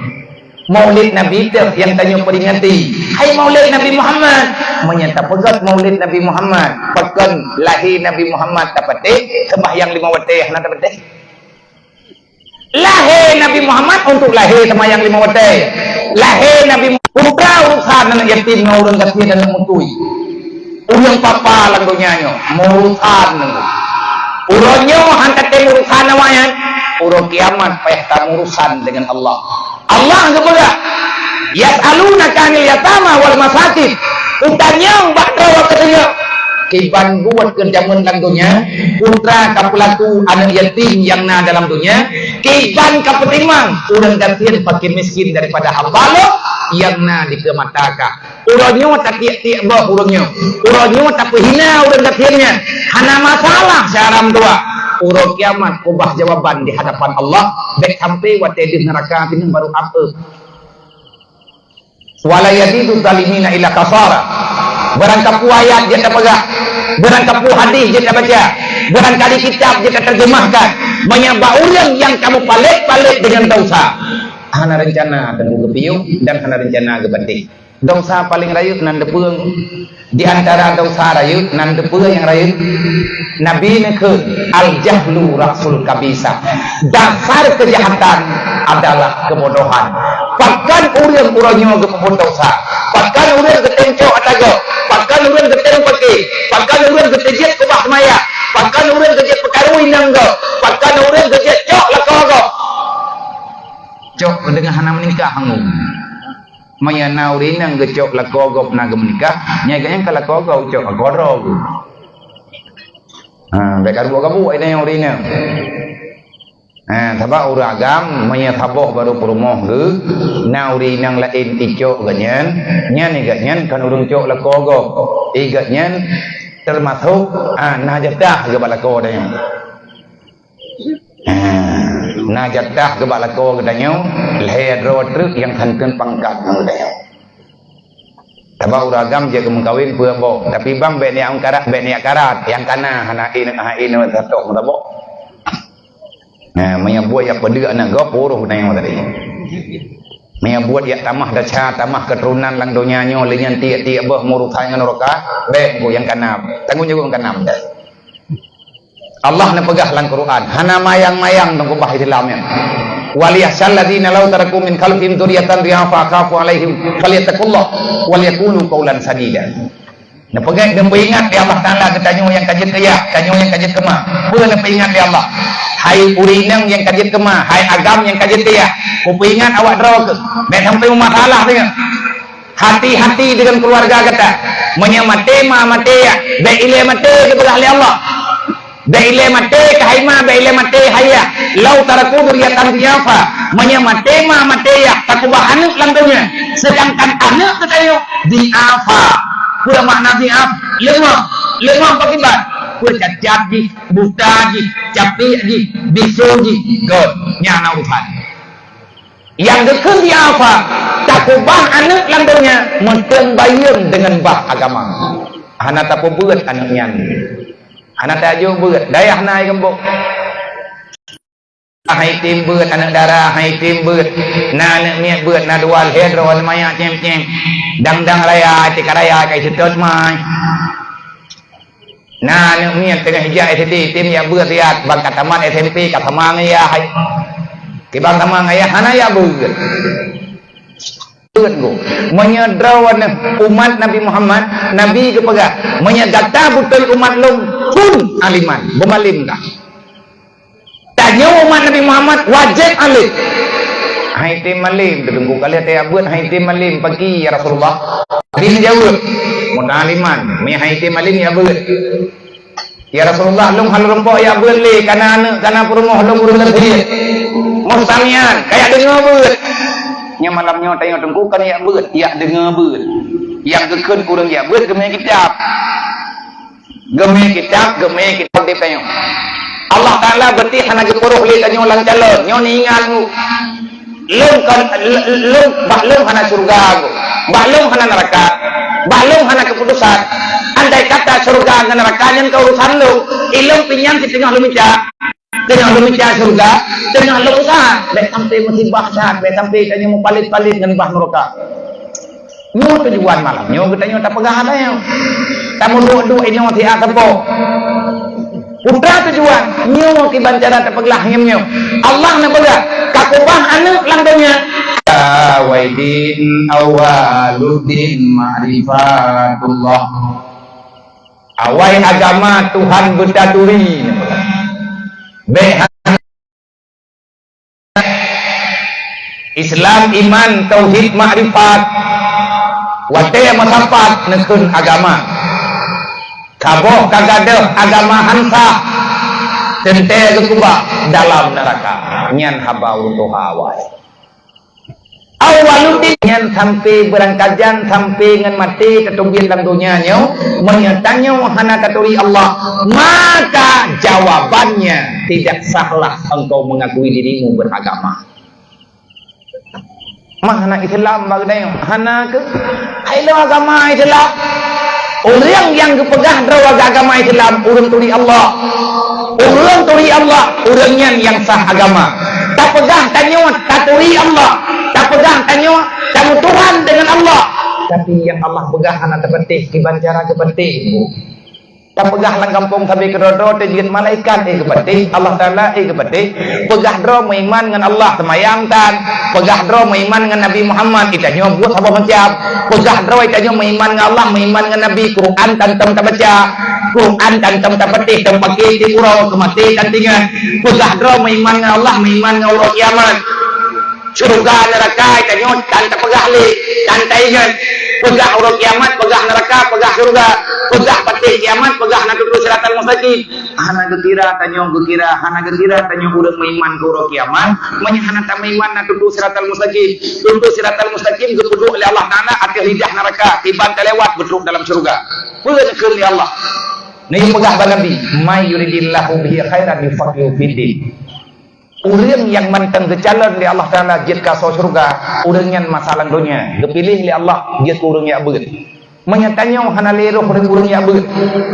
Maulid Nabi teuh nyang tanyoe peuringati. Hai Maulid Nabi Muhammad. Meunyoe tapeugét Maulid Nabi Muhammad, pakon lahé Nabi Muhammad tapatéh, seumbahyang limong watée hana tapatéh? Lahé Nabi Muhammad untuk lahé seumbahyang limong watée. Lahé Nabi Mu-, putra urusan aneuk yatim ngon ureuëng gasien dan aneuk meutui. Ureuëng papa lam donya nyoe, murusan nunggu. Uroe nyoe han tatem urusan awaknyan, uroe kiamat payah tamurusan dengan Allah. Allah geupeugah, "Yas'alunaka 'anil yatama wal masakin." Kutanyong bak droe keuh nyoe, kiban buet keu jameun lam donya, putra ka peulaku aneuk yatim nyang na dalam donya, kiban ka peutimang ureuëng gasien fakir miskin daripada hamba lôn nyang na dikeue mata kah. Uroe nyoe tatiek-tiek boh ureuëng nyoe. Uroe nyoe tapeuhina ureuëng gasien nyan. Hana masalah syara meutuah. Uroe kiamat kubah jawaban di hadapan Allah. Bék sampai watée deuh neuraka teuh barô ap-ap. "Wala yazidu zalimina illa khasara." Barangkapeue ayat jeuet tapeugah, barangkapeue hadis jeuet tabaca, barangkali kitab jeuet taterjemahkan, meunyoe bak ureuëng nyang kamoe palét-palét deungon desya, hana reuncana teungku geupiôh dan hana reuncana geubandéng. Desya paleng rayeuk nan deupeueng. Di antara desya rayeuk nan deupeueng nyang rayeuk, Nabi neukheun, "Al-jahlu ra'sul kabisa." Dasar keujahatan adalah keubodohan. Pakon ureuëng uroe nyoe geupeubuet desya? Pakon ureuëng geutem cok ata gob? Pakon ureuëng geutem paké? Pakon ureuëng geutem jeuet keubah seumaya? Pakon ureuëng geutem peukaru inong gob? Pakon ureuëng geutem cok lakoe gob? Cok deungon hana meunikah hanggong. Meunyoe na ureuëng inong geucok lakoe gob na geumeunikah, nyan gobnyan ka lakoe gob cok lakoe droe geuh. Ha, bék karu-karu inong ureuëng inong. Ha, sabab ureuëng agam, meunyoe saboh barô peurumoh geuh, na ureuëng inong laén icok gobnyan, nyan gobnyan kon ureuëng cok lakoe gob. Gobnyan teumasok, ha, na jatah geuh bak lakoe gobnyan. Ah, na jatah geuh bak lakoe geutanyoe, lhée droe treuk nyang santun pangkat ngon geutanyoe. Sabab ureuëng agam jeuet keu meukawen peue boh, tapi bang bék niyak meukarat, bék niyak karat, nyang kana hana in, hana in saboh meusaboh. Nah, meunyoe buet yak peudeuk aneuk gob, puroh geutanyoe tadi. Meunyoe buet yak tamah desya, tamah keuturonan lam donya nyoe, lé nyan tiek-tiek boh meurusan ngon neuraka, bék engko nyang kana, tanggong jaweueb nyang kana. Allah neupeugah lam Quran, hana mayang-mayang dong kubah Islam nyan. "Wal yakhsyal ladzina law taraku min khalfihim dzurriyyatan dhi'afa khafu 'alaihim falyattaqullah wal yaqulu qaulan sadida." Neupeugah dan peuingat lé Allah Taala geutanyoe nyang ka jeuet keu yah, tanyoe nyang ka jeuet keu ma. Peue neupeuingat lé Allah? Hai ureuëng inong nyang ka jeuet keu ma, hai agam nyang ka jeuet keu yah, kupeuingat awak droe keuh, bék sampai meumasalah deungon. Hati-hati deungon keuluwarga gata. Meunyoe maté ma, maté yah, bék ilée maté geupeugah lé Allah. Bék ilée maté keuhai ma, bék ilée maté hai yah. Law taraku dzurriyyatan dhi'afa. Meunyoe maté ma, maté yah, takubah aneuk lam donya. Seudangkan aneuk geutanyoe dhi'afa. Peue makna dhi'af? Leumah. Leumah pakiban? Peue cacat jih, buta jih, capiek jih, bisu jih. Göt. Nyan na urusan. Nyang geukheun dhi'afa, takubah aneuk lam donya meuteun bayeuen deungon bah agama. Hana tapeubeuet aneuk nyan. Hana tajok beuet, dayah na geumbok. Hai tem beuet aneuk dara, hai tem beuet. Na aneuk miet beuet, na dua lhée droe aneuk manyak cém-cém. Dang-dang raya, tika raya kai seutôt mai. Na aneuk miet teungoh ijak S D, tem yak beuet riat, bang ka tamat S M P, ka sama ngon yah hai. Kibang sama ngon yah, hana yak beuet. Beuet go. Meunyoe droeneuh umat Nabi Muhammad, Nabi geupeugah, "Meunyoe gata beutôi umat lôn, kun aliman, beumalém kah." Tanyoe umat Nabi Muhammad wajéb além. Hai tem malém, teungku kali teuyak beuet, hai tem malém, paki ya Rasulullah. Nabi neujaweueb, "Muta'alliman, meunyoe hai tem malém yak beuet." "Ya Rasulullah, lôn hana lôn pok yak beuet lé, kana aneuk, kana peurumoh lôn ureuëng gasien. Mustami'an, kayak deungoe beuet." Nyan malam nyoe tanyoe teungku kon yak beuet, yak deungoe beuet. Nyang geukheun ureuëng yak beuet geumé kitab. Geumé kitab, geumé kitab di tanyoe. Allah Taala beutih hana geupeurôh lé tanyoe lam calon, nyoe neuingat. Lôn kon, l-, l-, lôn, bak lôn hana syeuruga, bak lôn hana neuraka, bak lôn hana keuputosan. Andai kata syeuruga ngon neuraka nyan ka urusan lôn, ilôn pih nyan siteungoh lôn mita. Teungoh lôn mita syeuruga, teungoh lôn useuha. Bék sampai musibah that, bék sampai tanyoe meupalit-palit ngon bah neuraka. Nyoe tujuan malam nyoe geutanyoe tapeugah haba nyoe. Tameuduek-duek inoe siat sapo. Peue tujuan nyoe kiban cara tapeuglah nyoe nyoe. Allah neupeugah, "Ka kubah aneuk lam donya." Waidin awaludin ma'rifatullah. Awai agama Tuhan beutaturi. Bék Islam, iman, tauhid, makrifat. Watée meusapat neukheun agama. Saboh ka gadôh agama han sah, teuntée geukubah dalam neuraka. Nyan haba ureuëng tuha awai. Awwaluddin nyan sampai beurangkajan, sampai ngon maté tateubiet lam donya nyoe, meunyoe tanyoe hana taturi Allah, maka jawabannya tidak sahlah engkau mengakui dirimu beragama. Mah hana Islam bak geutanyoe, hana keuh? Hai lo agama Islam. Ureuëng nyang geupeugah droe agama Islam, ureuëng turi Allah. Ureuëng turi Allah, ureuëng nyan nyang sah agama. Tapeugah tanyoe taturi Allah, tapeugah tanyoe tameutuhan deungon Allah. Tapi nyang Allah peugah hana tapatéh, kiban cara geupatéh, Bu. Tapeugah lam gampông sabe keudroe-droe teuh jeuet malaikat, eh, geupatéh, Allah Taala, eh, geupatéh. Peugah droe meuiman ngon Allah, seumayang tan. Peugah droe meuiman ngon Nabi Muhammad, geutanyoe buet saboh macam. Peugah droe geutanyoe meuiman ngon Allah, meuiman ngon Nabi, Quran tan tom tabaca. Quran tan tom tapatéh, tom paké tiep uroe, keu maté tan teuingat. Peugah droe meuiman ngon Allah, meuiman ngon uroe kiamat. Syeuruga neuraka geutanyoe tan tapeugah lé, tan taingat. Peugah uroe kiamat, peugah neuraka, peugah syeuruga, peugah patéh kiamat, peugah na tutoe siratal mustaqim. Hana geukira tanyoe geukira, hana geukira tanyoe ureuëng meuiman keu uroe kiamat, meunyoe hana tameuiman na tutoe siratal mustaqim. Tutoe siratal mustaqim geupeuduek lé Allah Taala ateueh lidah neuraka, kiban talewat geutrok dalam syeuruga. Peue neukheun lé Allah? Neupeugah bak Nabi, "May yuridillahu bihi khairan yufaqqihhu fiddin." Ureuëng nyang mantong geucalon lé Allah Taala jeuet keu asoe syeuruga, ureuëng nyan masa lam donya geupiléh lé Allah jeuet keu ureuëng jak beuet. Meunyoe tanyoe hana lé roh ureuëng-ureuëng jak beuet,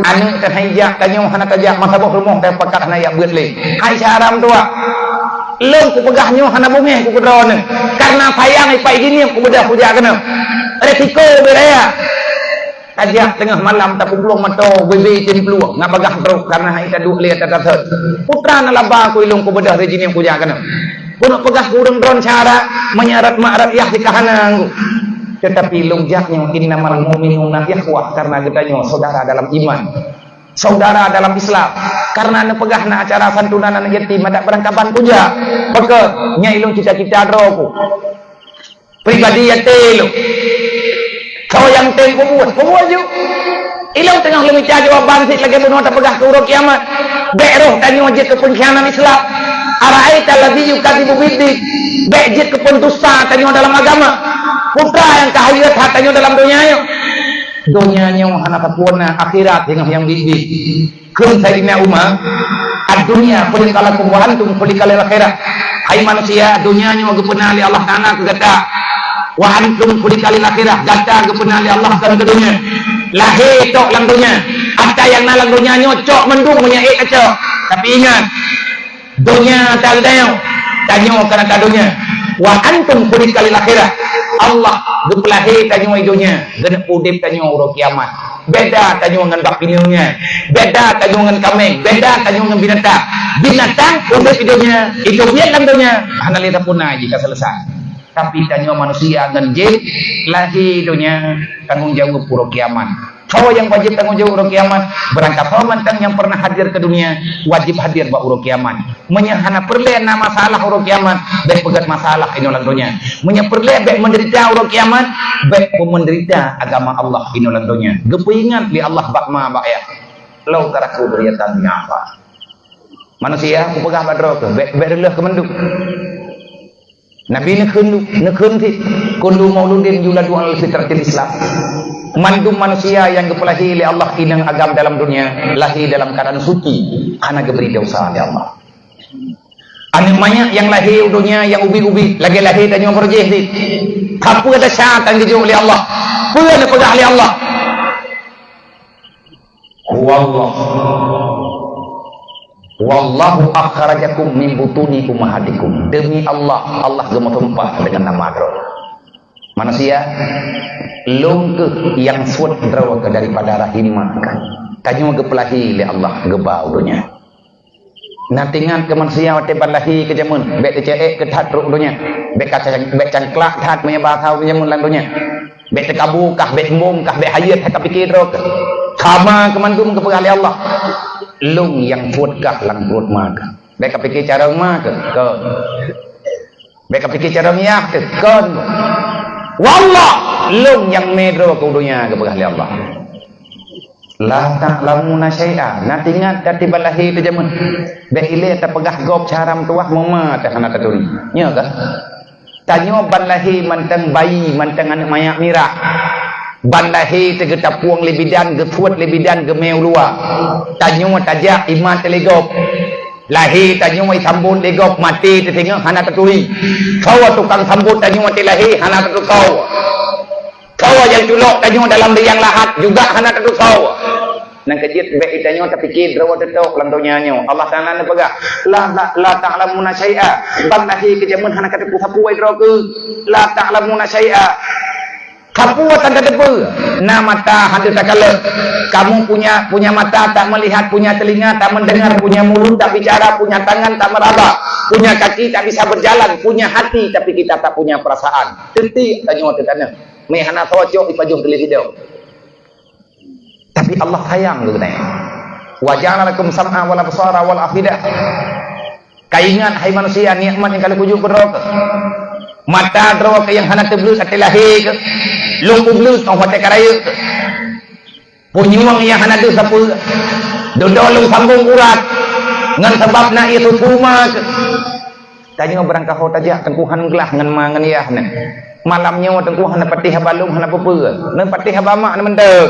aneuëk tan hai jak, tanyoe hana tajak, masa boh rumoh tapakat hana jak beuet lé. Hai syedara meutuah, lôn kupeugah nyoe hana beungéh keu keudroe neuh, kareuna sayang ipat jihnyan kubeudôh kujak keunoe. Resiko beuraya. Tajak teungoh malam tapeubloe mata, bebe tem peulueng, ngat bagah trok kareuna hai taduek lé ata tasot. Putra na laba keu ilong kubeudôh rejinéng kujak keunoe. Keuneuk peugah keu ureuëng droen syedara, meunyoe rot mak rot yah jih ka hana anggô. Teutapi lôn jak nyoe innamal mu'minuna ikhwah, kareuna geutanyoe syedara dalam iman. Syedara dalam Islam. Kareuna neupeugah na acara santunan aneuk yatim, adak beurangkaban kujak. Pakon, nyan ilong cita-cita droe ku. Pribadi yatim lôn. Soe nyang tem kubuet, kubuet ju. Ilong teungoh lôn mita jawaban sit lagée bunoe tapeugah keu uroe kiamat. Bék roh tanyoe jeuet keu peungkhianat Islam. Ara'aita alladzi yukadzibu biddin. Bék jeuet keu peundusta tanyoe dalam agama. Putra nyang ka hayeu that tanyoe dalam donya nyoe. Donya nyoe hana sapeue na, akhirat nyang nyang biet-biet. Kheun Saidina Umar, "Ad-dunya khuliqat lakum wa antum khuliqat lil akhirah." Hai manusia, donya nyoe geupeuna lé Allah Taala keu gata. Wa antum khuliqat lil akhirah, gata geupeuna lé Allah kon keu donya. Lahé tok lam donya. Ata nyang na lam donya nyoe cok mandum meunyoe ék tacok. Tapi ingat, donya ata geutanyoe, tanyoe kon ata donya. Wa antum khuliqat lil akhirah. Allah geupeulahé tanyoe i donya, geuneuk udeb tanyoe uroe kiamat. Beda tanyoe ngon bak pineung nyan. Beda tanyoe ngon kaméng. Beda tanyoe ngon binatang. Binatang udeb i donya, idop biet lam donya, hana lé sapeue na jih ka seuleusoe. Tapi tanyoe manusia ngon jin, lahé donya, tanggong jaweueb uroe kiamat. Soe nyang wajéb tanggong jaweueb uroe kiamat? Beurangkasoe mantong nyang peureunah hadir keu dunia, wajéb hadir bak uroe kiamat. Meunyoe hana peureulée na masalah uroe kiamat, bék peugét masalah inoe lam donya. Meunyoe peureulée bék meudeurita uroe kiamat, bék peumeudeurita agama Allah inoe lam donya. Geupeuingat lé Allah bak ma bak yah, "Lau taraku dzurriyyatan dhi'afan." Manusia, kupeugah bak droe keuh, bék, bék reuloh keu mandum. Nabi neukheun, neukheun cit, "Kullu mauludin yuladu alal fitratil Islam." Mandum manusia nyang geupeulahé lé Allah inong agam dalam donya, lahé dalam keuadaan suci, hana geubri desya lé Allah. Aneuk manyak nyang lahé u donya nyang ubit-ubit, lagée lahé tanyoe beureuh jih cit. Ka peue desya tan geujok lé Allah? Peue neupeugah lé Allah? Huwallah. "Wallahu akhrajakum min butuni ummahatikum." Demi Allah, Allah geumeutumpah deungon nama Droe. Manusia, lôn keuh nyang suet droe keuh daripada rahim ma keuh. Tanyoe geupeulahé lé Allah geuba u donya. Na teuingat keu manusia watée ban lahé keu jameun, bék teuceuék keu that trok donya. Bék ka, bék cangklak that meunyoe bahasa ureuëng jameun lam donya. Bék teukabu kah, bék sombong kah, bék hayeu that ka pike droe keuh. Haba keu mandum geupeugah lé Allah, "Lôn nyang peuet kah lam pruet ma kah." Bék ka pike carông ma kah, kon. Bék ka pike carông yah kah, kon. "Wallah, lôn nyang mé droe keu donya," geupeugah lé Allah. "La ta'lamuna syai'a." Na teuingat ka tiban lahé teuh jameun. Bék ilée tapeugah gob cara meutuwah meuma teuh hana taturi. Nyo kah? Tanyoe ban lahé mantong bayi, mantong aneuk manyak mirah. Ban lahé teuh geutapueng lé bidan, geusuet lé bidan, geumé u luwa. Tanyoe tajak imat lé gob. Lahé tanyoe isambot lé gob, maté teuh singoh hana taturi. Soe tukang sambot tanyoe watée lahé hana tatusoe. Soe nyang culok tanyoe dalam liang lahat juga hana tatusoe. Nyang keujeuet bék tanyoe tapike droe teutok lam donya nyoe. Allah Taala neupeugah, "La, la, la ta'lamuna syai'a." Ban lahé keu jameun hana kateupeue sapeue droe keuh. "La ta'lamuna syai'a." Sapeue tan kateupeue? Na mata hana takalon. Kamu punya, punya mata tak melihat, punya telinga tak mendengar, punya mulut tak bicara, punya tangan tak meraba, punya kaki tak bisa berjalan, punya hati tapi kita tak punya perasaan. Teuntèe tanyoe teuh taneuk. Mé hana soe cok ipajoh keu lé sidong. Tapi Allah sayang keu geutanyoe. "Wa ja'ala lakum sam'a wal absara wal afidah." Ka ingat, hai manusia, nikmat nyang ka lôn kujok keu droe keuh. Mata droe keuh nyang hana teubleuet watée lahé keuh, lôn peubleut óh watée ka rayeuk keuh. Punyueng nyang hana deuh sapeue, dudoe lôn sambong urat, ngon sabab na ié susu ma keuh. Tanyoe barangkaho tajak teungku han glah ngon ma ngon yah nyan. Malam nyoe teungku hana patéh haba lôn hana peue-peue. Neupatéh haba mak neuh mantong.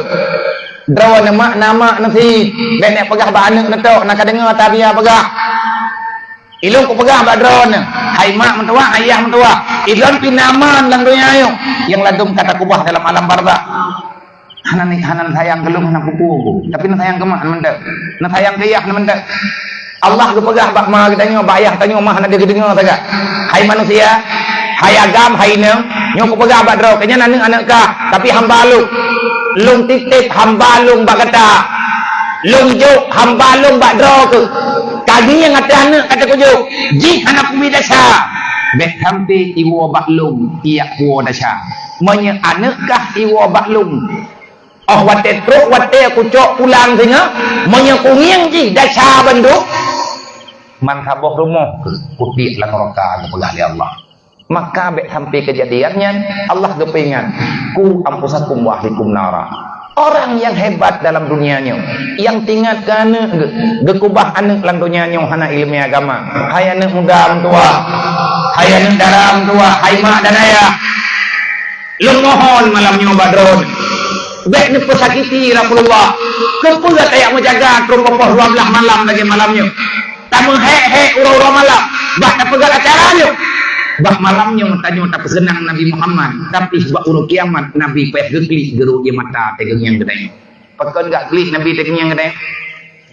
Droeneuh mak na mak neuh cit. Bék neupeugah bak aneuk neuh tok na ka deungoe tabia peugah. Ilôn kupeugah bak droeneuh, hai mak meutuwah, hai yah meutuwah. Ilôn pih na ma lam donya nyoe nyang ladôm ka takeubah dalam alam barzakh. Hana ni, hana sayang keu lôn, hana peue-peue, tapi na sayang keu mak mantong. Na sayang keu yah mantong. Allah geupeugah bak ma geutanyoe, bak yah tanyoe, ma hana deuh geudeungoe sagai. Hai manusia, hai agam, hai inong, nyoe kupeugah bak droe, keu nyan aneuk-aneuk kah, tapi hamba lôn. Lôn titép hamba lôn bak gata. Lôn jok hamba lôn bak droe keuh. Ka ngieng ateueh aneuk ka teukujok, jih hana peue desya. Bék sampoe iwoe bak lôn, iyak woe desya. Meunyoe aneuk kah iwoe bak lôn, óh watée trok watée kucok pulang singoh, meunyoe kungieng jih desya bandum, man saboh rumoh keuh kutiek lam nuraka, geupeugah lé Allah. Maka bék sampoe keujadian nyan, Allah geupeuingat, "Qu anfusakum wa ahlikum nara." Orang nyang hebat dalam dunia nyoe, nyang teuingat keu aneuk geuh, geukeubah aneuk lam donya nyoe hana ileumé agama. Hai aneuk muda meutuwah, hai aneuk dara meutuwah, hai mak dan ayah, lôn mohon malam nyoe bak droeneuh, bék neupeusakiti Rasulullah. Keupeue tajak meujaga trok poh dua blaih malam lagée malam nyoe? Tameuhék-hék uroe-uroe malam, bah tapeugét acara nyoe. Bah malam nyoe tanyoe tapeuseunang Nabi Muhammad, tapi bak uroe kiamat Nabi payah geuklik geurok ié mata teukeungieng geutanyoe. Pakon geuklik Nabi teukeungieng geutanyoe?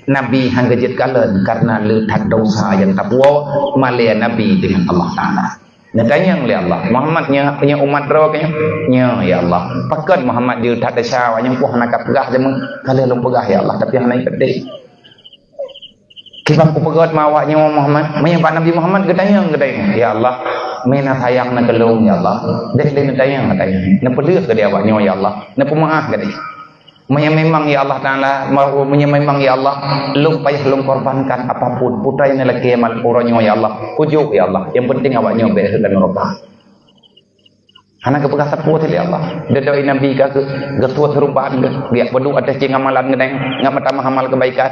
Nabi hana geujeuet kalon kareuna le that desya nyang tapuwoe malée Nabi deungon Allah Taala. Neutanyong lé Allah, "Muhammad nyoe, nyoe umat droe kah nyoe?" "Nyoe, ya Allah." "Pakon Muhammad jeuet that desya awak nyoe, peue hana kapeugah jameun?" "Ka lheueh lôn peugah, ya Allah, tapi hana ipeudeh." "Kiban kupeugét ma awak nyoe Muhammad?" Meunyoe bak Nabi Muhammad geutanyong geutanyoe, "Ya Allah, meunan sayang na keu lôn, ya Allah." Deh lé neutanyong, neutanyong. Neupeuleueh geutanyoe awak nyoe, ya Allah. Neupeumeu'ah geutanyoe. Meunyoe memang, ya Allah Taala, meunyoe memang, ya Allah, lôn payah lôn korbankan apapun, peue nyang lakée man uroe nyoe, ya Allah, kujok, ya Allah. Nyang penting awak nyoe bék rhot lam nuraka. Hana geupeugah sapeue lé Allah. Deudoi Nabi ka geu-, geusuet seuruban geuh, geujak peuduek ateueh ceueng amalan geuh nyan, ngon meutamah amal keubaikan.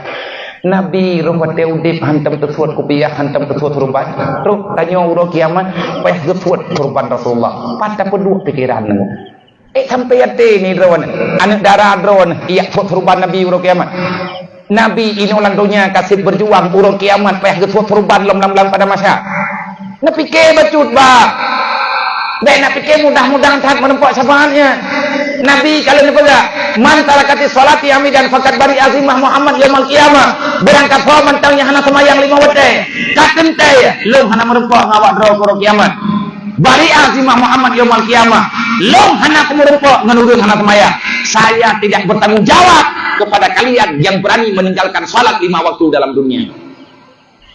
Nabi roh watée udeb hantom teusuet kupiah, hantom teusuet seuruban. Trok tanyoe uroe kiamat, payah geusuet seuruban Rasulullah. Pat tapeuduek pikeran nyoe. Eh, sampai até ni droeneuh, aneuk dara droeneuh, ijak suet seuruban Nabi uroe kiamat. Nabi inoe lam donya ka seb beujuang, uroe kiamat payah geusuet seuruban lom lam, lam padang mahsyar. Neupike bacut, bah. Bék neupike mudah-mudahan that meureumpok syafaat nyan. Nabi ka lheueh neupeugah, "Man tarakatis sholati amidan faqad bari'a zimmah Muhammad yaumal qiyamah." Barangkasoe mantong nyang hana seumayang lima watée, ka teuntée lôn hana meureumpok ngon awak droe uroe kiamat. Bari'a zimmah Muhammad yaumal qiyamah. Lôn hana kumeureumpok ngon ureuëng hana seumayang. Saya tidak bertanggung jawab kepada kalian yang berani meninggalkan salat lima waktu dalam dunia.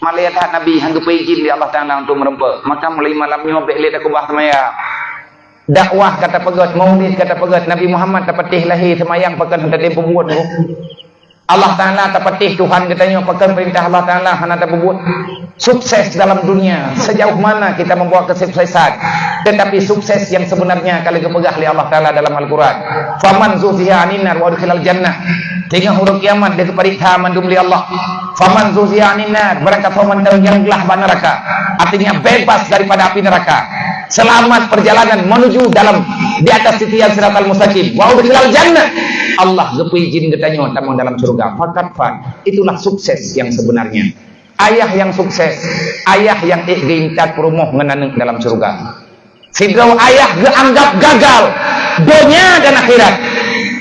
Malée that Nabi hana geupeuidhin lé Allah Taala untuk meureumpok. Maka mulai malam nyoe bék lé takeubah seumayang. Dakwah ka tapeugét, maulid ka tapeugét, Nabi Muhammad tapatéh lahé, seumayang pakon hana tatem peubuet, Bu. Allah Taala tapatéh Tuhan geutanyoe, pakon peurintah Allah Taala hana tapeubuet. Sukses dalam dunia, sejauh mana kita membawa kesuksesan. Tetapi sukses yang sebenarnya ka lheueh geupeugah lé Allah Taala dalam Al-Quran. "Faman zuhziha 'anin nar wa udkhilal jannah." Teungoh uroe kiamat dia geupareksa mandum lé Allah. "Faman zuhziha 'anin nar," barang kasoe mantong nyang glah bak neraka. Artinya bebas daripada api neraka. Selamat perjalanan menuju dalam, di atas titian siratal mustaqim. "Wa udkhilal jannah." Allah geupeuijin geutanyoe tamong dalam syurga. Fakat fan. Itulah sukses yang sebenarnya. Ayah yang sukses, ayah yang ék geuintat peurumoh ngon aneuk dalam syurga. Sidroe ayah geuanggap gagal donya dan akhirat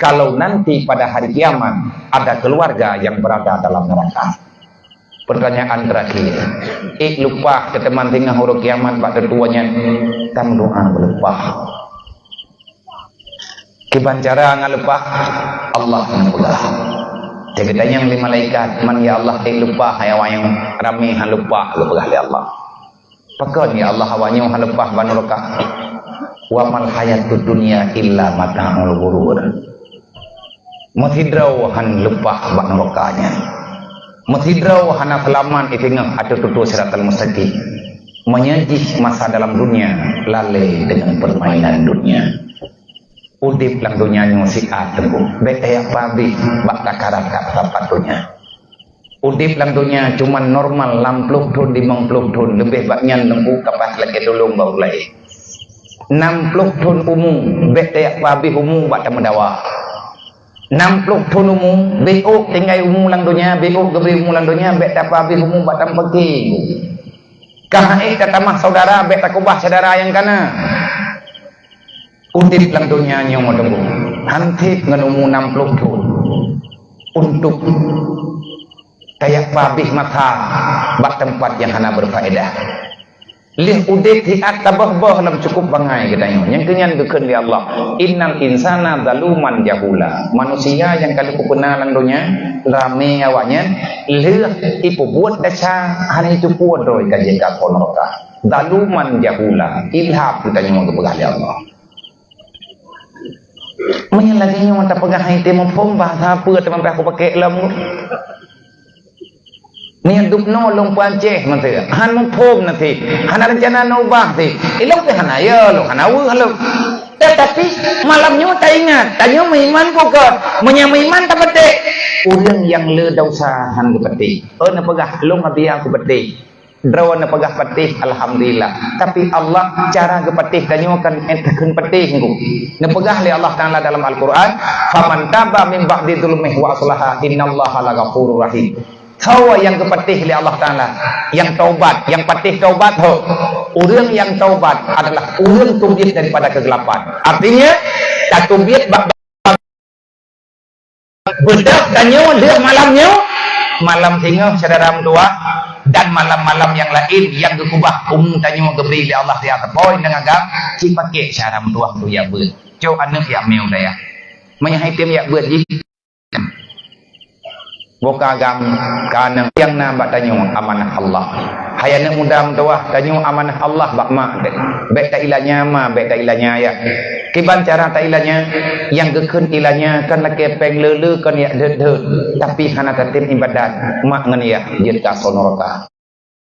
kalau nanti pada hari kiamat ada keluarga yang berada dalam neraka. Pertanyaan terakhir, ék leupah keu teuma teungoh uroe kiamat bak teutue nyan, tam doa meuleupah. Kiban cara ngon leupah, Allah nyang peugah. Teugeutanyong lé malaikat, "Man ya Allah, ék leupah hai awak nyang ramé han leupah," geupeugah lé Allah. "Pakon ya Allah awak nyoe han leupah bak nuraka?" "Wa mal hayatud dunya illa mata'ul ghurur." Meusidroe han leupah bak nuraka nyan. Meusidroe hana seulamat di teungoh ateueh tutoe siratal mustaqim. Meunyoe jih masa dalam dunia lalée deungon peurmainan dunia. Udeb lam donya nyoe siat teungku, bék tajak peuhabéh bak takarat ka sapat donya. Udeb lam donya cuman normal nam ploh thon, limong ploh thon, leubeh bak nyan teungku ka paih lakée tulông bak ureuëng laén. Nam ploh thon umu, bék tajak peuhabéh umu bak tameudawa. Nam ploh thon umu, bék ôk tinggai umu lam donya, bék ôk geubri umu lam donya, bék tapeuhabéh umu bak tameupaké. Ka han ék tatamah syedara, bék takeubah syedara nyang kana. Udeb lam donya nyoe teungku, han treb ngon umu nam ploh thon untuk tajak peuhabéh masa bak teumpat nyang hana beurfaedah. Lheueh udeb siat taböh-böh lam cukôp bangai geutanyoe. Nyang keu nyan geukheun lé Allah, "Innal insana zaluman jahula." Manusia nyang ka lheueh peuna lam donya, ramé awaknyan, lheueh ipeubuet desya hana jiteupeue droe ka jeuet keu apoe nuraka. Zaluman jahula, ilham geutanyoe geupeugah lé Allah. Meunyoe lagée nyoe tapeugah hai teuh muphom, bahasa peue teuma pih aku pakai lom. Meunyoe dubnoe lôn peuancéh meuteuk, han muphom na teuh, hana reuncana na ubah teuh. Ilôn pih hana yo, lôn hana weueh lôn. Tetapi malam nyoe taingat, tanyoe meuiman bukon. Meunyoe meuiman tapatéh, ureuëng nyang le desya han geupatéh. Oh, neupeugah lôn abiya kupatéh. Droeneuh peugah patéh, alhamdulillah. Tapi Allah cara geupatéh tanyoe kan ék takheun patéh ngku. Neupeugah lé Allah Taala dalam Al-Quran, "Faman taba min ba'di zulmihi wa aslaha, innallaha laghafurur rahim." Soe nyang geupatéh lé Allah Taala, nyang taubat, nyang patéh taubat ho. Ureuëng nyang taubat adalah ureuëng teubiet daripada keugelapan. Artinya, tateubiet bak Beudôh tanyoe lheueh malam nyoe, malam singoh syedara meutuwah, dan malam-malam nyang laén nyang geukeubah umu tanyoe geubri lé Allah siat teupôi ngon agam, ci paké syedara meutuwah tu jak beuet. Cok aneuk jak mé u dayah. Meunyoe hai tem jak beuet jih, boh ka agam ka aneuk nyang na bak tanyoe amanah Allah. Hai aneuk muda meutuwah, tanyoe amanah Allah bak mak teuh. Bék tailanya ma, bék tailanya ayah. Kiban cara tailanya, nyang geukheun ilanya kan lakée péng le-le kon jak deuet-deuet, tapi hana tatem ibadat, mak ngon ayah jeuet keu asoe nuraka.